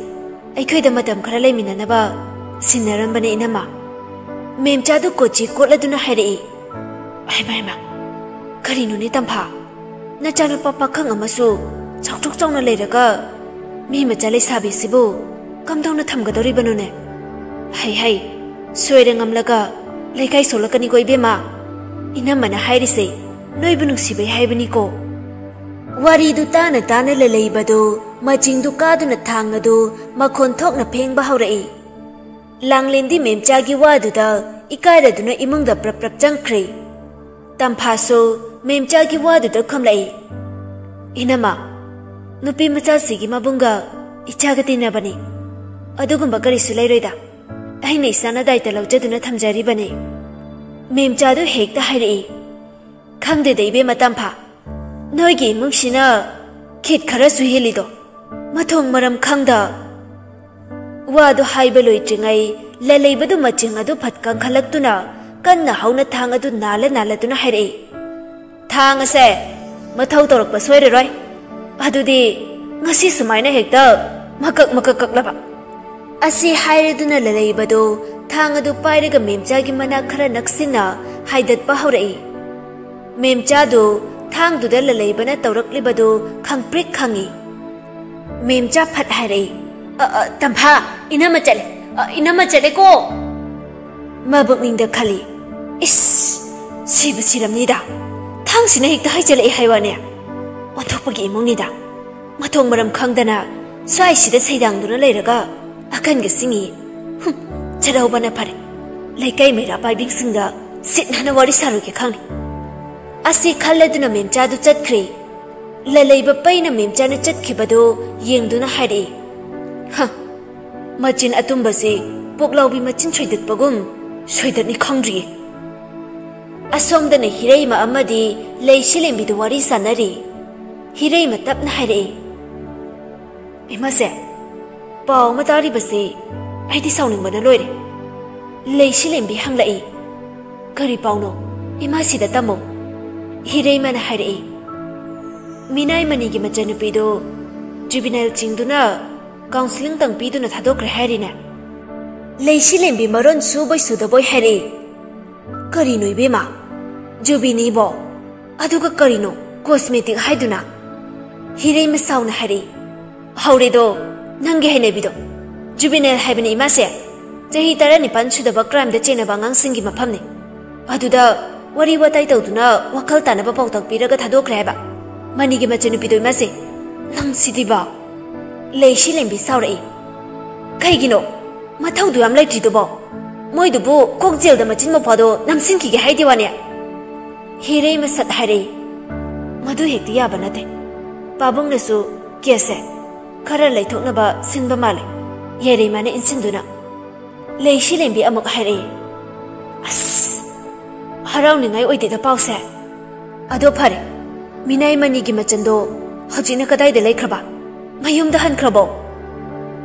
ꯑꯩꯈꯣꯏꯗ ꯃꯇꯝ ꯈꯔ ꯂꯩꯃꯤꯟꯅꯅꯕ ꯁꯤꯟꯅꯔꯝꯕꯅꯦ ꯏꯅꯝꯃ꯫ ꯃꯦꯝꯆꯥꯗꯨ ꯀꯣꯆꯤ ꯀꯣꯠꯂꯗꯨꯅ ꯍꯥꯏꯔꯛꯏ, "ꯍꯩꯃꯥ, ꯍꯩꯃꯥ, ꯀꯔꯤꯅꯣꯅꯦ ꯇꯝꯐꯥ? ꯅꯆꯥꯅꯨꯄꯥ ꯄꯥꯈꯪ ꯑꯃꯁꯨ ꯆꯥꯎꯊꯣꯛ ꯆꯥꯎꯅ ꯂꯩꯔꯒ ꯃꯤ ꯃꯆꯥ ꯂꯩꯁꯥꯕꯤꯁꯤꯕꯨ ꯀꯝꯗꯧꯅ ꯊꯝꯒꯗꯧꯔꯤꯕꯅꯣꯅꯦ? ꯍꯩ ꯍꯩ, ꯁꯣꯏꯔ ꯉꯝꯂꯒ ꯂꯩꯀꯥꯏ ꯁꯣꯛꯂꯛꯀꯅꯤꯀꯣ ꯏꯕꯦꯝꯃ꯫ ꯏꯅꯝꯃꯅ ꯍꯥꯏꯔꯤꯁꯦ ꯅꯣꯏꯕꯨ ꯅꯨꯡꯁꯤꯕꯩ ꯍꯥꯏꯕꯅꯤꯀꯣ꯫" ꯋꯥꯔꯤꯗꯨ ꯇꯥꯅ ꯇꯥꯅ ꯂꯂꯩꯕꯗꯨ ꯃꯆꯤꯡꯗꯨ ꯀꯥꯗꯨꯅ ꯊꯥꯡ ꯑꯗꯨ ꯃꯈꯣꯟ ꯊꯣꯛꯅ ꯐꯦꯡꯕ ꯍꯧꯔꯛꯏ꯫ ꯂꯥꯡꯂꯦꯟꯗꯤ ꯃꯦꯝꯆꯥꯒꯤ ꯋꯥꯗꯨꯗ ꯏꯀꯥꯏꯔꯗꯨꯅ ꯏꯃꯨꯡꯗ ꯄ꯭ꯔꯞ ꯄ꯭ꯔꯞ ꯆꯪꯈ꯭ꯔꯦ꯫ ꯇꯝꯐꯥꯁꯨ ꯃꯦꯝꯆꯥꯒꯤ ꯋꯥꯗꯨꯗ ꯈꯨꯝꯂꯛꯏ, "ꯏꯅꯝꯃ, ꯅꯨꯄꯤ ꯃꯆꯥꯁꯤꯒꯤ ꯃꯕꯨꯡꯒ ꯏꯆꯥꯒ ꯇꯤꯟꯅꯕꯅꯤ꯫ ꯑꯗꯨꯒꯨꯝꯕ ꯀꯔꯤꯁꯨ ꯂꯩꯔꯣꯏꯗ꯫ ꯑꯩꯅ ꯏꯆꯥꯅ ꯗꯥꯏꯇ ꯂꯧꯖꯗꯨꯅ ꯊꯝꯖꯔꯤꯕꯅꯤ꯫" ꯃꯦꯝꯆꯥꯗꯨ ꯍꯦꯛꯇ ꯍꯥꯏꯔꯛꯏ, "ꯈꯪꯗꯦꯗ ꯏꯕꯦꯝꯃ ꯇꯝꯐꯥ, ꯅꯣꯏꯒꯤ ꯏꯃꯨꯡꯁꯤꯅ ꯈꯤꯠ ꯈꯔꯁꯨ ꯍꯦꯜꯂꯤꯗꯣ꯫ ꯃꯊꯣꯡ ꯃꯔꯝ ꯈꯪꯗ꯫" ꯋꯥꯗꯨ ꯍꯥꯏꯕ ꯂꯣꯏꯗ꯭ꯔꯤꯉꯩ ꯂꯂꯩꯕꯗꯨ ꯃꯆꯤꯡ ꯑꯗꯨ ꯐꯠ ꯀꯟꯈꯠꯂꯛꯇꯨꯅ ꯀꯟꯅ ꯍꯧꯅ ꯊꯥꯡ ꯑꯗꯨ ꯅꯥꯜꯂ ꯅꯥꯜꯂꯗꯨꯅ ꯍꯥꯏꯔꯛꯏ, "ꯊꯥꯡ ꯑꯁꯦ ꯃꯊꯧ ꯇꯧꯔꯛꯄ ꯁꯣꯏꯔꯔꯣꯏ꯫ ꯑꯗꯨꯗꯤ ꯉꯁꯤ ꯁꯨꯃꯥꯏꯅ ꯍꯦꯛꯇ ꯃꯀꯛ ꯃꯀꯛ ꯀꯛꯂꯕ?" ꯑꯁꯤ ꯍꯥꯏꯔꯗꯨꯅ ꯂꯂꯩꯕꯗꯨ ꯊꯥꯡ ꯑꯗꯨ ꯄꯥꯏꯔꯒ ꯃꯦꯝꯆꯥꯒꯤ ꯃꯅꯥꯛ ꯈꯔ ꯅꯛꯁꯤꯟꯅ ꯍꯥꯏꯗꯠꯄ ꯍꯧꯔꯛꯏ꯫ ꯃꯦꯝꯆꯥꯗꯨ ꯊꯥꯡꯗꯨꯗ ꯂꯂꯩꯕꯅ ꯇꯧꯔꯛꯂꯤꯕꯗꯨ ꯈꯪꯄ꯭ꯔꯤꯛ ꯈꯪꯏ꯫ ꯃꯦꯝꯆꯥ ꯐꯠ ꯍꯥꯏꯔꯛꯏ, "ꯑ, ꯑ, ꯇꯝꯐꯥ, ꯏꯅꯝꯃ ꯆꯠꯂꯦ, ꯑ, ꯏꯅꯝꯃ ꯆꯠꯂꯦꯀꯣ꯫" ꯃꯕꯨꯛꯅꯤꯡꯗ ꯈꯜꯂꯤ, "ꯏꯁ, ꯁꯤꯕꯨ ꯁꯤꯔꯝꯅꯤꯗ, ꯊꯥꯡꯁꯤꯅ ꯍꯦꯛꯇ ꯍꯥꯏꯖꯜꯂꯛꯑꯦ ꯍꯥꯏ ꯋꯥꯅꯦ꯫ ꯑꯣꯟꯊꯣꯛꯄꯒꯤ ꯏꯃꯨꯡꯅꯤꯗ꯫ ꯃꯊꯣꯡ ꯃꯔꯝ ꯈꯪꯗꯅ ꯁ꯭ꯋꯥꯏꯁꯤꯗ ꯁꯩꯗꯥꯡꯗꯨꯅ ꯂꯩꯔꯒ ꯑꯀꯟꯒ ꯆꯤꯡꯏ꯫ ꯍꯨꯝ, ꯆꯠꯍꯧꯕꯅ ꯐꯔꯦ꯫ ꯂꯩꯀꯥꯏ ꯃꯩꯔꯥ ꯄꯥꯏꯕꯤꯁꯤꯡꯗ ꯁꯤꯠ ꯅꯥꯟꯅ ꯋꯥꯔꯤ ꯁꯥꯔꯨꯒꯦ ꯈꯪꯅꯤ꯫" ꯑꯁꯤ ꯈꯜꯂꯗꯨꯅ ꯃꯦꯝꯆꯥꯗꯨ ꯆꯠꯈ꯭ꯔꯦ꯫ ꯂꯂꯩꯕ ꯄꯩꯅ ꯃꯦꯝꯆꯥꯅ ꯆꯠꯈꯤꯕꯗꯨ ꯌꯦꯡꯗꯨꯅ ꯍꯥꯏꯔꯛꯏ, "ꯍ, ꯃꯆꯤꯟ ꯑꯇꯨꯝꯕꯁꯤ ꯄꯨꯛꯂꯥꯎꯕꯤ ꯃꯆꯤꯟ ꯁꯣꯏꯗꯠꯄꯒꯨꯝ ꯁꯣꯏꯗꯠꯅꯤ ꯈꯪꯗ꯭ꯔꯤꯌꯦ꯫" ꯑꯁꯣꯝꯗꯅ ꯍꯤꯔꯩꯃ ꯑꯃꯗꯤ ꯂꯩꯁꯤꯂꯦꯝꯕꯤꯗꯨ ꯋꯥꯔꯤ ꯁꯥꯟꯅꯔꯤ꯫ ꯍꯤꯔꯩꯃ ꯇꯞꯅ ꯍꯥꯏꯔꯛꯏ, "ꯏꯃꯥꯁꯦ, ꯄꯥꯎ ꯑꯃ ꯇꯥꯔꯤꯕꯁꯦ ꯑꯩꯗꯤ ꯁꯥꯎꯅꯤꯡꯕꯅ ꯂꯣꯏꯔꯦ꯫" ꯂꯩꯁꯤꯂꯦꯝꯕꯤ ꯍꯪꯂꯛꯏ, "ꯀꯔꯤ ꯄꯥꯎꯅꯣ?" ꯏꯃꯥꯁꯤꯗ ꯇꯝꯃꯨ꯫ ꯍꯤꯔꯩꯃꯅ ꯍꯥꯏꯔꯛꯏ, "ꯃꯤꯅꯥꯏ ꯃꯅꯤꯒꯤ ꯃꯆꯟꯅꯨꯄꯤꯗꯨ ꯖꯨꯕꯤꯅꯥꯏꯜ ꯆꯤꯡꯗꯨꯅ ꯀꯥꯎꯟꯁꯤꯂꯤꯡ ꯇꯪ ꯄꯤꯗꯨꯅ ꯊꯥꯗꯣꯛꯈ꯭ꯔꯦ ꯍꯥꯏꯔꯤꯅꯦ?" ꯂꯩꯁꯤ ꯂꯦꯝꯕꯤ ꯃꯔꯣꯟ ꯁꯨꯕꯣꯏ ꯁꯨꯗꯕꯣꯏ ꯍꯥꯏꯔꯛꯏ, "ꯀꯔꯤꯅꯣ ꯏꯕꯦꯝꯃ? ꯖꯨꯕꯤꯅꯤꯕꯣ? ꯑꯗꯨꯒ ꯀꯔꯤꯅꯣ ꯀꯣꯁꯃꯦꯇꯤꯛ ꯍꯥꯏꯗꯨꯅ?" ꯍꯤꯔꯩꯃ ꯁꯥꯎꯅ ꯍꯥꯏꯔꯛꯏ, "ꯍꯧꯔꯦꯗꯣ ꯅꯪꯒꯤ ꯍꯩꯅꯕꯤꯗꯣ꯫ ꯖꯨꯕꯤꯅꯥꯏꯜ ꯍꯥꯏꯕꯅꯤ ꯏꯃꯥꯁꯦ꯫ ꯆꯍꯤ ꯇꯔꯥꯅꯤꯄꯥꯟ ꯁꯨꯗꯕ ꯀ꯭ꯔꯥꯏꯝꯗ ꯆꯦꯟꯅꯕ ꯑꯉꯥꯡꯁꯤꯡꯒꯤ ꯃꯐꯝꯅꯤ꯫ ꯑꯗꯨꯗ ꯋꯥꯔꯤ ꯋꯥꯇꯥꯏ ꯇꯧꯗꯨꯅ ꯋꯥꯈꯜ ꯇꯥꯅꯕ ꯄꯥꯎꯇꯥꯛ ꯄꯤꯔꯒ ꯊꯥꯗꯣꯛꯈ꯭ꯔꯦ ꯍꯥꯏꯕ꯫ ꯃꯅꯤꯒꯤ ꯃꯆꯟꯅꯨꯄꯤꯗꯣ ꯏꯃꯥꯁꯦ꯫ ꯅꯪ ꯁꯤꯗꯤꯕ!" ꯂꯩꯁꯤ ꯂꯦꯝꯕꯤ ꯁꯥꯎꯔꯛꯏ, "ꯀꯩꯒꯤꯅꯣ? ꯃꯊꯧꯗꯨ ꯌꯥꯝ ꯂꯩꯇ꯭ꯔꯤꯗꯨꯕꯣ? ꯃꯣꯏꯗꯨꯕꯨ ꯀꯣꯛ ꯖꯦꯜꯗ ꯃꯆꯤꯟ ꯃꯧꯄꯥꯗꯣ ꯅꯝꯁꯤꯟꯈꯤꯒꯦ ꯍꯥꯏꯗꯦ ꯋꯥꯅꯦ?" ꯍꯤꯔꯩꯃ ꯁꯠ ꯍꯥꯏꯔꯛꯏ, "ꯃꯗꯨ ꯍꯦꯛꯇ ꯌꯥꯕ ꯅꯠꯇꯦ꯫ ꯄꯥꯕꯨꯡꯅꯁꯨ ꯀꯦꯁꯁꯦ ꯈꯔ ꯂꯩꯊꯣꯛꯅꯕ ꯁꯤꯟꯕ ꯃꯥꯜꯂꯦ", ꯌꯥꯏꯔꯩꯃꯅ ꯏꯟꯁꯤꯟꯗꯨꯅ꯫ ꯂꯩꯁꯤ ꯂꯦꯝꯕꯤ ꯑꯃꯨꯛ ꯍꯥꯏꯔꯛꯏ, "ꯑꯁ, ꯍꯔꯥꯎꯅꯤꯡꯉꯥꯏ ꯑꯣꯏꯗꯦꯗ ꯄꯥꯎꯁꯦ꯫ ꯑꯗꯣ ꯐꯔꯦ, ꯃꯤꯅꯥꯏ ꯃꯅꯤꯒꯤ ꯃꯆꯟꯗꯣ ꯍꯧꯖꯤꯛꯅ ꯀꯗꯥꯏꯗ ꯂꯩꯈ꯭ꯔꯕ? ꯃꯌꯨꯝꯗ ꯍꯟꯈ꯭ꯔꯕꯣ?"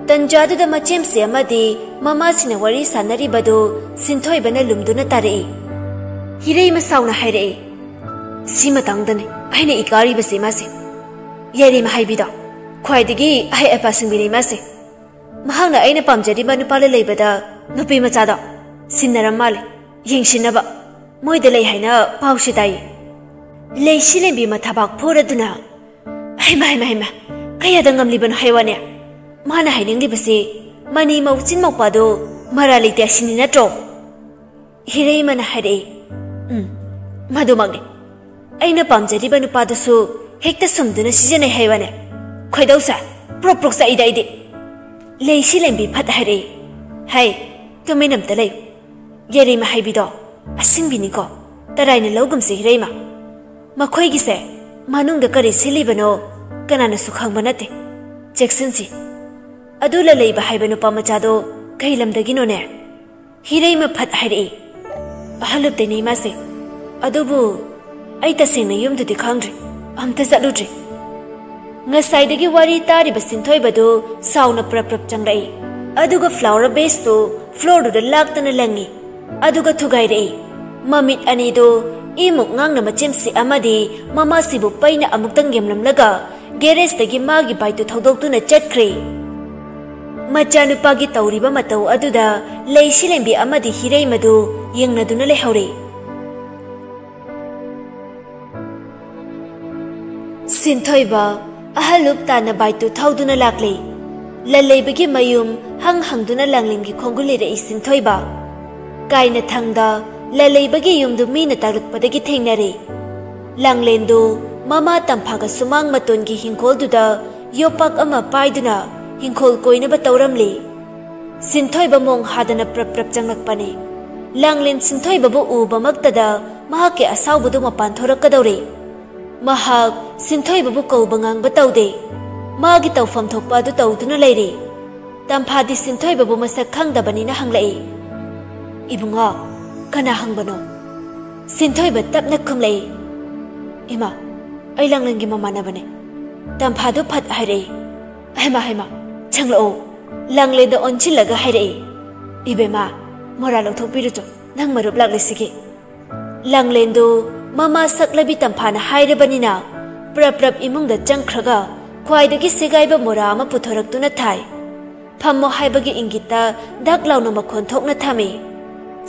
ꯇꯟꯖꯥꯗꯨꯗ ꯃꯆꯦꯝꯁꯦ ꯑꯃꯗꯤ ꯃꯃꯥꯁꯤꯅ ꯋꯥꯔꯤ ꯁꯥꯟꯅꯔꯤꯕꯗꯨ ꯁꯤꯟꯊꯣꯏꯕꯅ ꯂꯨꯝꯗꯨꯅ ꯇꯥꯔꯛꯏ꯫ ꯍꯤꯔꯩꯃ ꯁꯥꯎꯅ ꯍꯥꯏꯔꯛꯏ, "ꯁꯤ ꯃꯇꯥꯡꯗꯅꯦ ꯑꯩꯅ ꯏꯀꯥꯔꯤꯕꯁꯦ ꯏꯃꯥꯁꯦ꯫ ꯌꯥꯏꯔꯩꯃ ꯍꯥꯏꯕꯤꯗꯣ ꯈ꯭ꯋꯥꯏꯗꯒꯤ ꯑꯍꯩ ꯑꯄꯥ ꯁꯤꯡꯕꯤꯅꯤ ꯏꯃꯥꯁꯦ꯫ ꯃꯍꯥꯛꯅ ꯑꯩꯅ ꯄꯥꯝꯖꯔꯤꯕ ꯅꯨꯄꯥ ꯂꯩꯕꯗ ꯅꯨꯄꯤ ꯃꯆꯥꯗꯣ ꯁꯤꯟꯅꯔꯝ ꯃꯥꯜꯂꯦ꯫ ꯌꯦꯡꯁꯤꯟꯅꯕ ꯃꯣꯏꯗ ꯂꯩ ꯍꯥꯏꯅ ꯄꯥꯎꯁꯦ ꯇꯥꯏ꯫" ꯂꯩꯁꯤ ꯂꯦꯝꯕꯤ ꯃꯊꯥꯕꯥꯛ ꯐꯨꯔꯗꯨꯅ, "ꯍꯩꯃ, ꯍꯩꯃ, ꯍꯩꯃ, ꯀꯌꯥꯗ ꯉꯝꯂꯤꯕꯅꯣ ꯍꯥꯏ ꯋꯥꯅꯦ? ꯃꯥꯅ ꯍꯥꯏꯅꯤꯡꯂꯤꯕꯁꯤ ꯃꯅꯤ ꯃꯧꯆꯤꯟ ꯃꯧꯄꯥꯗꯨ ꯃꯔꯥ ꯂꯩꯇꯦ ꯑꯁꯤꯅꯤ ꯅꯠꯇ꯭ꯔꯣ?" ꯍꯤꯔꯩꯃꯅ ꯍꯥꯏꯔꯛꯏ, "ꯎꯝ, ꯃꯗꯨꯃꯛꯅꯤ꯫ ꯑꯩꯅ ꯄꯥꯝꯖꯔꯤꯕ ꯅꯨꯄꯥꯗꯨꯁꯨ ꯍꯦꯛꯇ ꯁꯨꯝꯗꯨꯅ ꯁꯤꯖꯤꯟꯅꯩ ꯍꯥꯏ ꯋꯥꯅꯦ꯫ ꯈꯣꯏꯗꯧꯁꯦ ꯄ꯭ꯔꯣꯛ ꯄ꯭ꯔꯣꯛ ꯆꯥꯛꯏꯗ ꯑꯩꯗꯤ꯫" ꯂꯩꯁꯤ ꯂꯦꯝꯕꯤ ꯐꯠ ꯍꯥꯏꯔꯛꯏ, "ꯍꯩ, ꯇꯨꯃꯤꯟ ꯑꯝꯇ ꯂꯩꯌꯨ꯫ ꯌꯥꯏꯔꯩꯃ ꯍꯥꯏꯕꯤꯗꯣ ꯑꯁꯤꯡꯕꯤꯅꯤꯀꯣ, ꯇꯔꯥꯏꯅ ꯂꯧꯒꯨꯝꯁꯤ ꯍꯤꯔꯩꯃ꯫ ꯃꯈꯣꯏꯒꯤꯁꯦ ꯃꯅꯨꯡꯗ ꯀꯔꯤ ꯁꯤꯜꯂꯤꯕꯅꯣ ꯀꯅꯥꯅꯁꯨ ꯈꯪꯕ ꯅꯠꯇꯦ꯫ ꯆꯦꯛꯁꯤꯟꯁꯤ꯫ ꯑꯗꯨ ꯂꯂꯩꯕ ꯍꯥꯏꯕ ꯅꯨꯄꯥ ꯃꯆꯥꯗꯣ ꯀꯩ ꯂꯝꯗꯒꯤꯅꯣꯅꯦ?" ꯍꯤꯔꯩꯃ ꯐꯠ ꯍꯥꯏꯔꯛꯏ, "ꯑꯍꯜꯂꯨꯞꯇꯩꯅꯦ ꯏꯃꯥꯁꯦ꯫ ꯑꯗꯨꯕꯨ ꯑꯩ ꯇꯁꯦꯡꯅ ꯌꯨꯝꯗꯨꯗꯤ ꯈꯪꯗ꯭ꯔꯤ, ꯑꯝꯇ ꯆꯠꯂꯨꯗ꯭ꯔꯤ꯫" ꯉꯁꯥꯏꯗꯒꯤ ꯋꯥꯔꯤ ꯇꯥꯔꯤꯕ ꯁꯤꯟꯊꯣꯏꯕꯗꯨ ꯁꯥꯎꯅ ꯄ꯭ꯔꯞ ꯄ꯭ꯔꯞ ꯆꯪꯂꯛꯏ꯫ ꯑꯗꯨꯒ ꯐ꯭ꯂꯥꯋꯔ ꯕꯦꯁꯇꯨ ꯐ꯭ꯂꯣꯔꯗꯨꯗ ꯂꯥꯛꯇꯅ ꯂꯪꯉꯤ꯫ ꯑꯗꯨꯒ ꯊꯨꯒꯥꯏꯔꯛꯏ꯫ ꯃꯃꯤꯠ ꯑꯅꯤꯗꯨ ꯏꯃꯨꯛ ꯉꯥꯡꯅ ꯃꯆꯤꯝꯁꯤ ꯑꯃꯗꯤ ꯃꯃꯥꯁꯤꯕꯨ ꯄꯩꯅ ꯑꯃꯨꯛꯇꯪ ꯌꯦꯡꯂꯝꯂꯒ ꯒꯦꯔꯦꯖꯇꯒꯤ ꯃꯥꯒꯤ ꯕꯥꯏꯛꯇꯨ ꯊꯧꯗꯣꯛꯇꯨꯅ ꯆꯠꯈ꯭ꯔꯦ꯫ ꯃꯆꯥꯅꯨꯄꯥꯒꯤ ꯇꯧꯔꯤꯕ ꯃꯇꯧ ꯑꯗꯨꯗ ꯂꯩꯁꯤꯂꯦꯝꯕꯤ ꯑꯃꯗꯤ ꯍꯤꯔꯩꯃꯗꯨ ꯌꯦꯡꯅꯗꯨꯅ ꯂꯩꯍꯧꯔꯦ꯫ ꯁꯤꯟꯊꯣꯏꯕ ꯑꯍꯜ ꯂꯨꯞ ꯇꯥꯅ ꯕꯥꯏꯛꯇꯨ ꯊꯧꯗꯨꯅ ꯂꯥꯛꯂꯦ꯫ ꯂꯜꯂꯩꯕꯒꯤ ꯃꯌꯨꯝ ꯍꯪ ꯍꯪꯗꯨꯅ ꯂꯥꯡꯂꯦꯟꯒꯤ ꯈꯣꯡꯒꯨꯜ ꯂꯤꯔꯛꯏ ꯁꯤꯟꯊꯣꯏꯕ꯫ ꯀꯥꯏꯅ ꯊꯪꯗ ꯂꯜꯂꯩꯕꯒꯤ ꯌꯨꯝꯗꯨ ꯃꯤꯅ ꯇꯥꯛꯂꯛꯄꯗꯒꯤ ꯊꯦꯡꯅꯔꯦ꯫ ꯂꯥꯡꯂꯦꯟꯗꯨ ꯃꯃꯥ ꯇꯝꯐꯥꯒ ꯁꯨꯃꯥꯡ ꯃꯇꯣꯟꯒꯤ ꯍꯤꯡꯈꯣꯜꯗꯨꯗ ꯌꯣꯄꯥꯛ ꯑꯃ ꯄꯥꯏꯗꯨꯅ ꯍꯤꯡꯈꯣꯜ ꯀꯣꯏꯅꯕ ꯇꯧꯔꯝꯂꯤ꯫ ꯁꯤꯟꯊꯣꯏꯕ ꯃꯣꯡ ꯍꯥꯗꯅ ꯄ꯭ꯔꯞ ꯄ꯭ꯔꯞ ꯆꯪꯂꯛꯄꯅꯤ꯫ ꯂꯥꯡꯂꯦꯟ ꯁꯤꯟꯊꯣꯏꯕꯕꯨ ꯎꯕꯃꯛꯇꯗ ꯃꯍꯥꯛꯀꯤ ꯑꯁꯥꯎꯕꯗꯨ ꯃꯄꯥꯟ ꯊꯣꯔꯛꯀꯗꯧꯔꯦ꯫ ꯃꯍꯥꯛ ꯁꯤꯟꯊꯣꯏꯕꯕꯨ ꯀꯧꯕ ꯉꯥꯡꯕ ꯇꯧꯗꯦ꯫ ꯃꯥꯒꯤ ꯇꯧꯐꯝ ꯊꯣꯛꯄ ꯑꯗꯨ ꯇꯧꯗꯨꯅ ꯂꯩꯔꯤ꯫ ꯇꯝꯐꯥꯗꯤ ꯁꯤꯟꯊꯣꯏꯕꯕꯨ ꯃꯁꯛ ꯈꯪꯗꯕꯅꯤꯅ ꯍꯪꯂꯛꯏ, "ꯏꯕꯨꯡꯉꯣ, ꯀꯅꯥ ꯍꯪꯕꯅꯣ?" ꯁꯤꯟꯊꯣꯏꯕ ꯇꯞꯅ ꯈꯨꯝꯂꯛꯏ, "ꯏꯃꯥ, ꯑꯩ ꯂꯥꯡꯂꯦꯟꯒꯤ ꯃꯃꯥꯟꯅꯕꯅꯦ꯫" ꯇꯝꯐꯥꯗꯨ ꯐꯠ ꯍꯥꯏꯔꯛꯏ, "ꯍꯩꯃꯥ, ꯍꯩꯃꯥ, ꯆꯪꯂꯛꯑꯣ꯫" ꯂꯥꯡꯂꯦꯟꯗ ꯑꯣꯟꯁꯤꯜꯂꯒ ꯍꯥꯏꯔꯛꯏ, "ꯏꯕꯦꯝꯃ, ꯃꯣꯔꯥ ꯂꯧꯊꯣꯛꯄꯤꯔꯨꯆꯣ, ꯅꯪ ꯃꯔꯨꯞ ꯂꯥꯛꯂꯤꯁꯤꯒꯤ꯫" ꯂꯥꯡꯂꯦꯟꯗꯨ ꯃꯃꯥ ꯁꯛꯂꯕꯤ ꯇꯝꯐꯥꯅ ꯍꯥꯏꯔꯕꯅꯤꯅ ꯄ꯭ꯔꯞ ꯄ꯭ꯔꯞ ꯏꯃꯨꯡꯗ ꯆꯪꯈ꯭ꯔꯒ ꯈ꯭ꯋꯥꯏꯗꯒꯤ ꯁꯦꯒꯥꯏꯕ ꯃꯣꯔꯥ ꯑꯃ ꯄꯨꯊꯣꯔꯛꯇꯨꯅ ꯊꯥꯏ꯫ ꯐꯝꯃꯣ ꯍꯥꯏꯕꯒꯤ ꯏꯪꯒꯤꯠꯇ ꯗꯛ ꯂꯥꯎꯅ ꯃꯈꯣꯟ ꯊꯣꯛꯅ ꯊꯝꯃꯤ꯫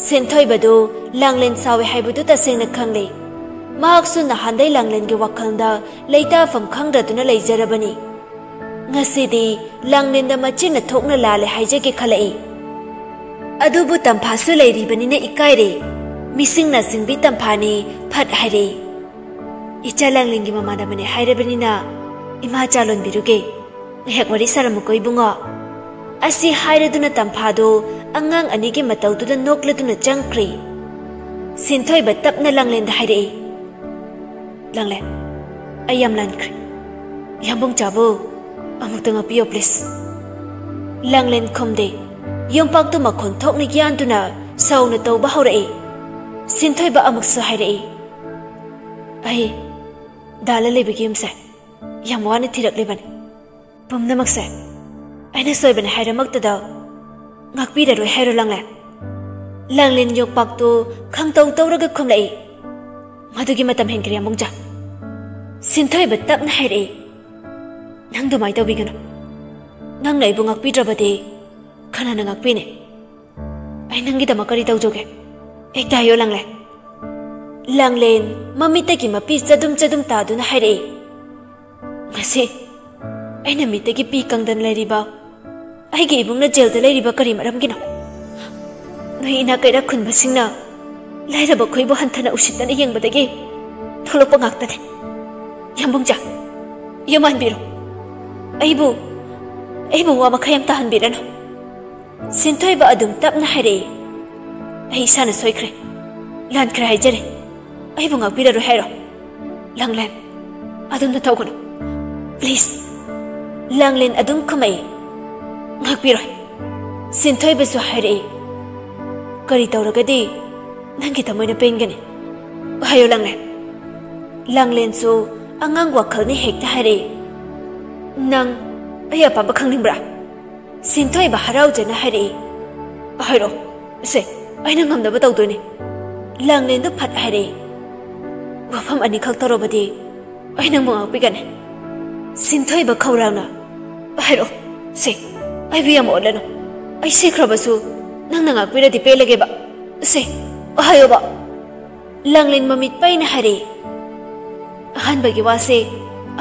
ꯁꯤꯟꯊꯣꯏꯕꯗꯨ ꯂꯥꯡꯂꯦꯟ ꯁꯥꯎꯏ ꯍꯥꯏꯕꯗꯨ ꯇꯁꯦꯡꯅ ꯈꯪꯂꯦ꯫ ꯃꯍꯥꯛꯁꯨ ꯅꯍꯥꯟꯗꯩ ꯂꯥꯡꯂꯦꯟꯒꯤ ꯋꯥꯈꯜꯗ ꯂꯩꯇꯥꯐꯝ ꯈꯪꯗ꯭ꯔꯗꯨꯅ ꯂꯩꯖꯔꯕꯅꯤ꯫ ꯉꯁꯤꯗꯤ ꯂꯥꯡꯂꯦꯟꯗ ꯃꯆꯤꯟꯅ ꯊꯣꯛꯅ ꯂꯥꯜꯂꯦ ꯍꯥꯏꯖꯒꯦ ꯈꯜꯂꯛꯏ꯫ ꯑꯗꯨꯕꯨ ꯇꯝꯐꯥꯁꯨ ꯂꯩꯔꯤꯕꯅꯤꯅ ꯏꯀꯥꯏꯔꯦ꯫ ꯃꯤꯁꯤꯡꯅ ꯁꯤꯡꯕꯤ ꯇꯝꯐꯥꯅꯤ ꯐꯠ ꯍꯥꯏꯔꯦ, "ꯏꯆꯥ ꯂꯥꯡꯂꯦꯟꯒꯤ ꯃꯃꯥꯟꯅꯕꯅꯦ ꯍꯥꯏꯔꯕꯅꯤꯅ ꯏꯃꯥ ꯆꯥ ꯂꯣꯟꯕꯤꯔꯨꯒꯦ꯫ ꯉꯥꯏꯍꯥꯛ ꯋꯥꯔꯤ ꯁꯥꯔꯝꯃꯨꯀꯣ ꯏꯕꯨꯡꯉꯣ꯫" ꯑꯁꯤ ꯍꯥꯏꯔꯗꯨꯅ ꯇꯝꯐꯥꯗꯨ ꯑꯉꯥꯡ ꯑꯅꯤꯒꯤ ꯃꯇꯧꯗꯨꯗ ꯅꯣꯛꯂꯗꯨꯅ ꯆꯪꯈ꯭ꯔꯦ꯫ ꯁꯤꯟꯊꯣꯏꯕ ꯇꯞꯅ ꯂꯥꯡꯂꯦꯟꯗ ꯍꯥꯏꯔꯛꯏ, "ꯂꯥꯡꯂꯦꯟ, ꯑꯩ ꯌꯥꯝ ꯂꯥꯟꯈ꯭ꯔꯦ꯫ ꯌꯥꯝꯕꯨꯡ ꯆꯥꯕꯨ ꯑꯃꯨꯛꯇ ꯉꯥꯛꯄꯤꯌꯣ please꯫" ꯂꯥꯡꯂꯦꯟ ꯈꯨꯝꯗꯦ꯫ ꯌꯣꯝꯄꯥꯛꯇꯨ ꯃꯈꯣꯟ ꯊꯣꯛꯅ ꯌꯥꯟꯗꯨꯅ ꯁꯥꯎꯅ ꯇꯧꯕ ꯍꯧꯔꯛꯏ꯫ ꯁꯤꯟꯊꯣꯏꯕ ꯑꯃꯨꯛꯁꯨ ꯍꯥꯏꯔꯛꯏ, "ꯑꯩ ꯗꯥ ꯂꯜꯂꯩꯕꯒꯤ ꯌꯨꯝꯁꯦ ꯌꯥꯝ ꯋꯥꯅ ꯊꯤꯔꯛꯂꯤꯕꯅꯤ꯫ ꯄꯨꯝꯅꯃꯛꯁꯦ ꯑꯩꯅ ꯁꯣꯏꯕꯅꯤ ꯍꯥꯏꯔꯃꯛꯇꯗ ꯉꯥꯛꯄꯤꯔꯔꯣꯏ ꯍꯥꯏꯔꯣ ꯂꯥꯡꯂꯦꯟ?" ꯂꯥꯡꯂꯦꯟ ꯌꯣꯄꯥꯛꯇꯨ ꯈꯪꯇꯧ ꯇꯧꯔꯒ ꯈꯨꯝꯂꯛꯏ꯫ "ꯃꯗꯨꯒꯤ ꯃꯇꯝ ꯍꯦꯟꯈ꯭ꯔꯦ, ꯌꯥꯝꯕꯨꯡꯖꯥ꯫" ꯁꯤꯟꯊꯣꯏꯕ ꯇꯞꯅ ꯍꯥꯏꯔꯛꯏ, "ꯅꯪ ꯑꯗꯨꯃꯥꯏꯅ ꯇꯧꯕꯤꯒꯅꯨ꯫ ꯅꯪꯅ ꯑꯩꯕꯨ ꯉꯥꯛꯄꯤꯗ꯭ꯔꯕꯗꯤ ꯀꯅꯥꯅ ꯉꯥꯛꯄꯤꯅꯤ? ꯑꯩ ꯅꯪꯒꯤꯗꯃꯛ ꯀꯔꯤ ꯇꯧꯖꯧꯒꯦ? ꯍꯦꯛꯇ ꯍꯥꯏꯌꯣ, ꯂꯥꯡꯂꯦꯟ꯫" ꯂꯥꯡꯂꯦꯟ ꯃꯃꯤꯠꯇꯒꯤ ꯃꯄꯤ ꯆꯗꯨꯝ ꯆꯗꯨꯝ ꯇꯥꯗꯨꯅ ꯍꯥꯏꯔꯛꯏ, "ꯉꯁꯤ ꯑꯩꯅ ꯃꯤꯠꯇꯒꯤ ꯄꯤ ꯀꯪꯗꯅ ꯂꯩꯔꯤꯕ ꯑꯩꯒꯤ ꯏꯕꯨꯡꯅ ꯖꯦꯜꯗ ꯂꯩꯔꯤꯕ ꯀꯔꯤ ꯃꯔꯝꯒꯤꯅꯣ? ꯅꯣꯏ ꯏꯅꯥꯛ ꯀꯩꯔꯥꯛ ꯈꯨꯟꯕꯁꯤꯡꯅ ꯂꯥꯏꯔꯕ ꯑꯩꯈꯣꯏꯕꯨ ꯍꯟꯊꯅ ꯎꯁꯤꯠꯇꯅ ꯌꯦꯡꯕꯗꯒꯤ ꯊꯣꯛꯂꯛꯄ ꯉꯥꯛꯇꯅꯤ꯫ ꯌꯥꯝꯕꯨꯡꯖꯥ, ꯌꯨꯝ ꯍꯟꯕꯤꯔꯣ꯫ ꯑꯩꯕꯨ, ꯑꯩꯕꯨ ꯋꯥ ꯃꯈꯩ ꯑꯃ ꯇꯥꯍꯟꯕꯤꯔꯅꯨ꯫" ꯁꯤꯟꯊꯣꯏꯕ ꯑꯗꯨꯝ ꯇꯞꯅ ꯍꯥꯏꯔꯛꯏ, "ꯑꯩ ꯏꯁꯥꯅ ꯁꯣꯏꯈ꯭ꯔꯦ, ꯂꯥꯟꯈ꯭ꯔꯦ ꯍꯥꯏꯖꯔꯦ꯫ ꯑꯩꯕꯨ ꯉꯥꯛꯄꯤꯔꯔꯣꯏ ꯍꯥꯏꯔꯣ, ꯂꯥꯡꯂꯦꯟ? ꯑꯗꯨꯝꯅ ꯇꯧꯒꯅꯨ, please꯫" ꯂꯥꯡꯂꯦꯟ ꯑꯗꯨꯝ ꯈꯨꯝꯃꯛꯏ, "ꯉꯥꯛꯄꯤꯔꯣꯏ꯫" ꯁꯤꯟꯊꯣꯏꯕꯁꯨ ꯍꯥꯏꯔꯛꯏ, "ꯀꯔꯤ ꯇꯧꯔꯒꯗꯤ ꯅꯪꯒꯤ ꯊꯃꯣꯏꯅ ꯄꯦꯟꯒꯅꯤ? ꯍꯥꯏꯌꯣ, ꯂꯥꯡꯂꯦꯟ꯫" ꯂꯥꯡꯂꯦꯟꯁꯨ ꯑꯉꯥꯡ ꯋꯥꯈꯜꯅ ꯍꯦꯛꯇ ꯍꯥꯏꯔꯛꯏ, "ꯅꯪ ꯑꯩ ꯑꯄꯥꯝꯕ ꯈꯪꯅꯤꯡꯕ꯭ꯔꯥ?" ꯁꯤꯟꯊꯣꯏꯕ ꯍꯔꯥꯎꯖꯅ ꯍꯥꯏꯔꯛꯏ, "ꯍꯥꯏꯔꯛꯑꯣ, ꯁꯦ, ꯑꯩꯅ ꯉꯝꯅꯕ ꯇꯧꯗꯣꯏꯅꯦ꯫" ꯂꯥꯡꯂꯦꯟꯗꯨ ꯐꯠ ꯍꯥꯏꯔꯛꯏ, "ꯋꯥꯐꯝ ꯑꯅꯤꯈꯛ ꯇꯧꯔꯕꯗꯤ ꯑꯩ ꯅꯪꯕꯨ ꯉꯥꯛꯄꯤꯒꯅꯤ꯫" ꯁꯤꯟꯊꯣꯏꯕ ꯈꯧꯔꯥꯡꯅ, "ꯍꯥꯏꯔꯛꯑꯣ, ꯁꯦ, ꯑꯩꯕꯨ ꯌꯥꯝ ꯑꯣꯠꯂꯅꯨ꯫ ꯑꯩ ꯁꯤꯈ꯭ꯔꯕꯁꯨ ꯅꯪꯅ ꯉꯥꯛꯄꯤꯔꯗꯤ ꯄꯦꯜꯂꯒꯦꯕ꯫ ꯁꯦ, ꯍꯥꯏꯌꯣꯕ꯫" ꯂꯥꯡꯂꯦꯟ ꯃꯃꯤꯠ ꯄꯩꯅ ꯍꯥꯏꯔꯛꯏ, "ꯑꯍꯥꯟꯕꯒꯤ ꯋꯥꯁꯦ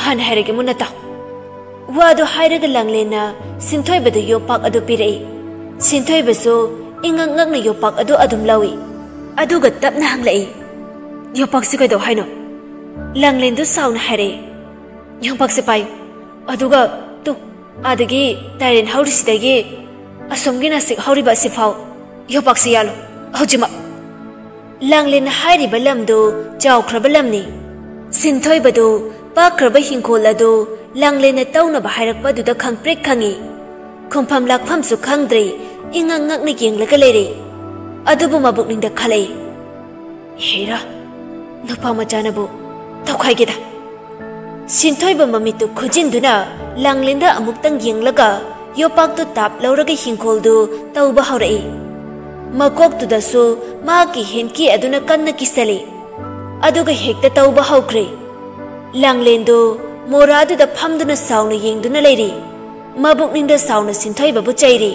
ꯑꯍꯥꯟꯅ ꯍꯥꯏꯔꯒꯦ, ꯃꯨꯟꯅ ꯇꯥꯎ꯫" ꯋꯥꯗꯨ ꯍꯥꯏꯔꯒ ꯂꯥꯡꯂꯦꯟꯅ ꯁꯤꯟꯊꯣꯏꯕꯗ ꯌꯣꯄꯥꯛ ꯑꯗꯨ ꯄꯤꯔꯛꯏ꯫ ꯁꯤꯟꯊꯣꯏꯕꯁꯨ ꯏꯉꯛ ꯉꯛꯅ ꯌꯣꯄꯥꯛ ꯑꯗꯨ ꯑꯗꯨꯝ ꯂꯧꯏ꯫ ꯑꯗꯨꯒ ꯇꯞꯅ ꯍꯪꯂꯛꯏ, "ꯌꯣꯄꯥꯛꯁꯤ ꯀꯩꯗꯧ ꯍꯥꯏꯅꯣ?" ꯂꯥꯡꯂꯦꯟꯗꯨ ꯁꯥꯎꯅ ꯍꯥꯏꯔꯛꯏ, "ꯌꯣꯄꯥꯛꯁꯦ ꯄꯥꯏꯌꯨ, ꯑꯗꯨꯒ ꯇꯨ, ꯑꯥꯗꯒꯤ ꯇꯥꯏꯔꯦꯟ ꯍꯧꯔꯤꯁꯤꯗꯒꯤ ꯑꯁꯣꯝꯒꯤ ꯅꯥꯁꯤꯛ ꯍꯧꯔꯤꯕ ꯑꯁꯤꯐꯥꯎ ꯌꯣꯄꯥꯛꯁꯤ ꯌꯥꯜꯂꯨ, ꯍꯧꯖꯤꯛꯃꯛ꯫" ꯂꯥꯡꯂꯦꯟꯅ ꯍꯥꯏꯔꯤꯕ ꯂꯝꯗꯨ ꯆꯥꯎꯈ꯭ꯔꯕ ꯂꯝꯅꯤ꯫ ꯁꯤꯟꯊꯣꯏꯕꯗꯨ ꯄꯥꯛꯈ꯭ꯔꯕ ꯍꯤꯡꯈꯣꯜ ꯑꯗꯨ ꯂꯥꯡꯂꯦꯟꯅ ꯇꯧꯅꯕ ꯍꯥꯏꯔꯛꯄꯗꯨꯗ ꯈꯪꯄ꯭ꯔꯦꯛ ꯈꯪꯏ꯫ ꯈꯨꯝꯐꯝ ꯂꯥꯛꯐꯝꯁꯨ ꯈꯪꯗ꯭ꯔꯦ, ꯏꯉꯛ ꯉꯛꯅ ꯌꯦꯡꯂꯒ ꯂꯩꯔꯦ꯫ ꯑꯗꯨꯕꯨ ꯃꯕꯨꯛꯅꯤꯡꯗ ꯈꯜꯂꯛꯏ, "ꯍꯦꯔꯥ, ꯅꯨꯄꯥ ꯃꯆꯥꯅꯕꯨ ꯇꯧꯈꯥꯏꯒꯦꯗ꯫" ꯁꯤꯟꯊꯣꯏꯕ ꯃꯃꯤꯠꯇꯨ ꯈꯨꯖꯤꯟꯗꯨꯅ ꯂꯥꯡꯂꯦꯟꯗ ꯑꯃꯨꯛꯇꯪ ꯌꯦꯡꯂꯒ ꯌꯣꯄꯥꯛꯇꯨ ꯇꯥꯞ ꯂꯧꯔꯒ ꯍꯤꯡꯈꯣꯜꯗꯨ ꯇꯧꯕ ꯍꯧꯔꯛꯏ꯫ ꯃꯀꯣꯛꯇꯨꯗꯁꯨ ꯃꯍꯥꯛꯀꯤ ꯍꯦꯟꯀꯤ ꯑꯗꯨꯅ ꯀꯟꯅ ꯀꯤꯁꯜꯂꯤ꯫ ꯑꯗꯨꯒ ꯍꯦꯛꯇ ꯇꯧꯕ ꯍꯧꯈ꯭ꯔꯦ꯫ ꯂꯥꯡꯂꯦꯟꯗꯨ ꯃꯣꯔꯥꯗꯨꯗ ꯐꯝꯗꯨꯅ ꯁꯥꯎꯅ ꯌꯦꯡꯗꯨꯅ ꯂꯩꯔꯤ꯫ ꯃꯕꯨꯛꯅꯤꯡꯗ ꯁꯥꯎꯅ ꯁꯤꯟꯊꯣꯏꯕꯕꯨ ꯆꯩꯔꯤ꯫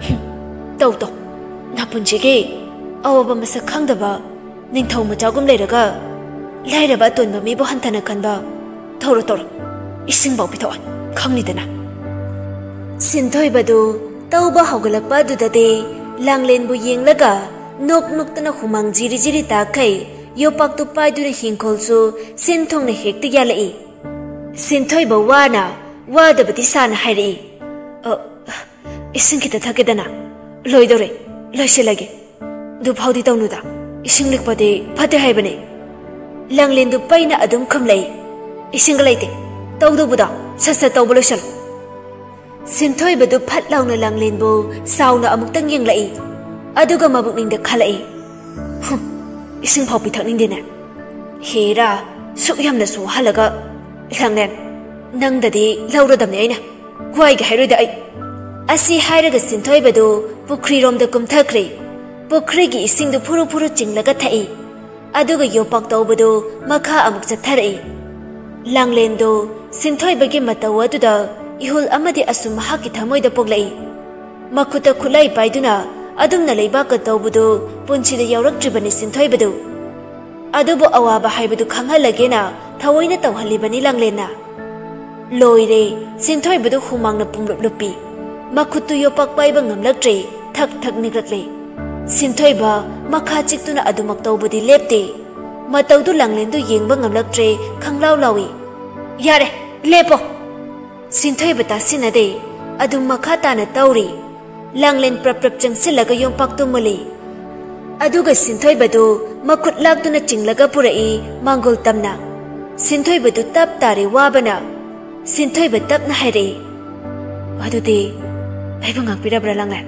"ꯍꯨꯝ, ꯇꯧ ꯇꯧ, ꯅꯄꯨꯟꯁꯤꯒꯤ ꯑꯋꯥꯕ ꯃꯁꯛ ꯈꯪꯗꯕ ꯅꯤꯡꯊꯧ ꯃꯆꯥꯒꯨꯝ ꯂꯩꯔꯒ ꯂꯥꯏꯔꯕ ꯑꯇꯣꯟꯕ ꯃꯤꯕꯨ ꯍꯟꯊꯅ ꯈꯟꯕ꯫ ꯇꯧꯔꯣ ꯇꯧꯔꯣ, ꯏꯁꯤꯡꯐꯥꯎ ꯄꯤꯊꯛꯑꯣ, ꯈꯪꯂꯤꯗꯅ?" ꯁꯤꯟꯊꯣꯏꯕꯗꯨ ꯇꯧꯕ ꯍꯧꯒꯠꯂꯛꯄ ꯑꯗꯨꯗꯗꯤ ꯂꯥꯡꯂꯦꯟꯕꯨ ꯌꯦꯡꯂꯒ ꯅꯣꯛ ꯅꯣꯛꯇꯅ ꯍꯨꯃꯥꯡ ꯖꯤꯔꯤ ꯖꯤꯔꯤ ꯇꯥꯈꯩ ꯌꯣꯄꯥꯛꯇꯨ ꯄꯥꯏꯗꯨꯅ ꯍꯤꯡꯈꯣꯜꯁꯨ ꯁꯤꯟ ꯊꯨꯡꯅ ꯍꯦꯛꯇ ꯌꯥꯜꯂꯛꯏ꯫ ꯁꯤꯟꯊꯣꯏꯕ ꯋꯥꯅ ꯋꯥꯗꯕꯗꯤ ꯁꯥꯅ ꯍꯥꯏꯔꯛꯏ, "ꯑ, ꯏꯁꯤꯡ ꯈꯤꯇ ꯊꯛꯀꯦꯗꯅ?" "ꯂꯣꯏꯗꯧꯔꯦ, ꯂꯣꯏꯁꯤꯜꯂꯒꯦ꯫ ꯑꯗꯨꯐꯥꯎꯗꯤ ꯇꯧꯅꯨꯗ, ꯏꯁꯤꯡ ꯂꯤꯛꯄꯗꯤ ꯐꯠꯇꯦ ꯍꯥꯏꯕꯅꯦ꯫" ꯂꯥꯡꯂꯦꯟꯗꯨ ꯄꯩꯅ ꯑꯗꯨꯝ ꯈꯨꯝꯂꯛꯏ, "ꯏꯁꯤꯡꯒ ꯂꯩꯇꯦ, ꯇꯧꯗꯧꯕꯗꯣ ꯁꯠ ꯁꯠ ꯇꯧꯕ ꯂꯣꯏꯁꯤꯜꯂꯨ꯫" ꯁꯤꯟꯊꯣꯏꯕꯗꯨ ꯐꯠ ꯂꯥꯎꯅ ꯂꯥꯡꯂꯦꯟꯕꯨ ꯁꯥꯎꯅ ꯑꯃꯨꯛꯇꯪ ꯌꯦꯡꯂꯛꯏ꯫ ꯑꯗꯨꯒ ꯃꯕꯨꯛꯅꯤꯡꯗ ꯈꯜꯂꯛꯏ, "ꯍꯨꯝ, ꯏꯁꯤꯡ ꯐꯥꯎ ꯄꯤꯊꯛꯅꯤꯡꯗꯦꯅꯦ꯫ ꯍꯦꯔꯥ, ꯁꯨꯛ ꯌꯥꯝꯅꯁꯨ ꯋꯥꯍꯜꯂꯒ꯫ ꯂꯥꯡꯂꯦꯟ, ꯅꯪꯗꯗꯤ ꯂꯧꯔꯗꯝꯅꯦ ꯑꯩꯅ꯫ ꯋꯥꯏꯒꯦ ꯍꯥꯏꯔꯣꯏꯗ ꯑꯩ꯫" ꯑꯁꯤ ꯍꯥꯏꯔꯒ ꯁꯤꯟꯊꯣꯏꯕꯗꯨ ꯄꯨꯈ꯭ꯔꯤꯔꯣꯝꯗ ꯀꯨꯝꯊꯈ꯭ꯔꯦ꯫ ꯄꯨꯈ꯭ꯔꯤꯒꯤ ꯏꯁꯤꯡꯗꯨ ꯐꯨꯔꯨ ꯐꯨꯔꯨ ꯆꯤꯡꯂꯒ ꯊꯛꯏ꯫ ꯑꯗꯨꯒ ꯌꯣꯄꯥꯛ ꯇꯧꯕꯗꯨ ꯃꯈꯥ ꯑꯃꯨꯛ ꯆꯠꯊꯔꯛꯏ꯫ ꯂꯥꯡꯂꯦꯟꯗꯨ ꯁꯤꯟꯊꯣꯏꯕꯒꯤ ꯃꯇꯧ ꯑꯗꯨꯗ ꯏꯍꯨꯜ ꯑꯃꯗꯤ ꯑꯁꯨꯝ ꯃꯍꯥꯛꯀꯤ ꯊꯃꯣꯏꯗ ꯄꯣꯛꯂꯛꯏ꯫ ꯃꯈꯨꯠꯇ ꯈꯨꯠꯂꯥꯏ ꯄꯥꯏꯗꯨꯅ ꯑꯗꯨꯝꯅ ꯂꯩꯕꯥꯛꯀ ꯇꯧꯕꯗꯨ ꯄꯨꯟꯁꯤꯗ ꯌꯥꯎꯔꯛꯇ꯭ꯔꯤꯕꯅꯤ ꯁꯤꯟꯊꯣꯏꯕꯗꯨ꯫ ꯑꯗꯨꯕꯨ ꯑꯋꯥꯕ ꯍꯥꯏꯕꯗꯨ ꯈꯪꯍꯜꯂꯒꯦꯅ ꯊꯑꯣꯏꯅ ꯇꯧꯍꯜꯂꯤꯕꯅꯤ ꯂꯥꯡꯂꯦꯟꯅ꯫ ꯂꯣꯏꯔꯦ, ꯁꯤꯟꯊꯣꯏꯕꯗꯨ ꯍꯨꯃꯥꯡꯅ ꯄꯨꯡꯂꯨꯞ ꯂꯨꯞꯄꯤ꯫ ꯃꯈꯨꯠꯇꯨ ꯌꯣꯄꯥꯛ ꯄꯥꯏꯕ ꯉꯝꯂꯛꯇ꯭ꯔꯦ, ꯊꯛ ꯊꯛ ꯅꯤꯛꯂꯛꯂꯦ꯫ ꯁꯤꯟꯊꯣꯏꯕ ꯃꯈꯥ ꯆꯤꯛꯇꯨꯅ ꯑꯗꯨꯃꯛ ꯇꯧꯕꯗꯤ ꯂꯦꯞꯇꯦ꯫ ꯃꯇꯧꯗꯨ ꯂꯥꯡꯂꯦꯟꯗꯨ ꯌꯦꯡꯕ ꯉꯝꯂꯛꯇ꯭ꯔꯦ, ꯈꯪꯂꯥꯎ ꯂꯥꯎꯏ꯫ "ꯌꯥꯔꯦ, ꯂꯦꯞꯄꯣ!" ꯁꯤꯟꯊꯣꯏꯕ ꯇꯥꯁꯤꯟꯅꯗꯦ, ꯑꯗꯨꯝ ꯃꯈꯥ ꯇꯥꯅ ꯇꯧꯔꯤ꯫ ꯂꯥꯡꯂꯦꯟ ꯄ꯭ꯔꯞ ꯄ꯭ꯔꯞ ꯆꯪꯁꯤꯜꯂꯒ ꯌꯣꯝꯄꯥꯛꯇꯨ ꯃꯨꯜꯂꯤ꯫ ꯑꯗꯨꯒ ꯁꯤꯟꯊꯣꯏꯕꯗꯨ ꯃꯈꯨꯠ ꯂꯥꯛꯇꯨꯅ ꯆꯤꯡꯂꯒ ꯄꯨꯔꯛꯏ ꯃꯥꯡꯒꯣꯜ ꯇꯝꯅ꯫ ꯁꯤꯟꯊꯣꯏꯕꯗꯨ ꯇꯞ ꯇꯥꯔꯦ ꯋꯥꯕꯅ꯫ ꯁꯤꯟꯊꯣꯏꯕ ꯇꯞꯅ ꯍꯥꯏꯔꯛꯏ, "ꯑꯗꯨꯗꯤ ꯑꯩꯕꯨ ꯉꯥꯛꯄꯤꯔꯕ꯭ꯔꯥ ꯂꯥꯡꯂꯦꯟ?"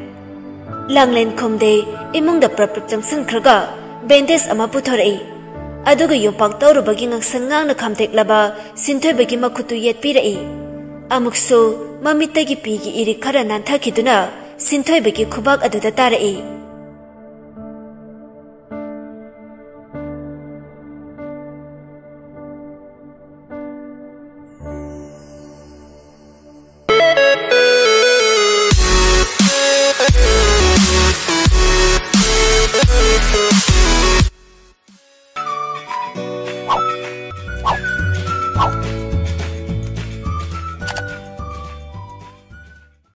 ꯂꯥꯡꯂꯦꯟ ꯈꯨꯝꯗꯦ, ꯏꯃꯨꯡꯗ ꯄ꯭ꯔꯞ ꯄ꯭ꯔꯞ ꯆꯪꯁꯤꯟꯈ꯭ꯔꯒ ꯕꯦꯟꯗꯦꯖ ꯑꯃ ꯄꯨꯊꯣꯔꯛꯏ꯫ ꯑꯗꯨꯒ ꯌꯣꯝꯄꯥꯛ ꯇꯧꯔꯨꯕꯒꯤ ꯉꯥꯡꯁꯪ ꯉꯥꯡꯅ ꯈꯥꯝꯇꯦꯛꯂꯕ ꯁꯤꯟꯊꯣꯏꯕꯒꯤ ꯃꯈꯨꯠꯇꯨ ꯌꯦꯠꯄꯤꯔꯛꯏ꯫ ꯑꯃꯨꯛꯁꯨ ꯃꯃꯤꯠꯇꯒꯤ ꯄꯤꯒꯤ ꯏꯔꯤꯛ ꯈꯔ ꯅꯥꯟꯊꯈꯤꯗꯨꯅ ꯁꯤꯟꯊꯣꯏꯕꯒꯤ ꯈꯨꯕꯥꯛ ꯑꯗꯨꯗ ꯇꯥꯔꯛꯏ꯫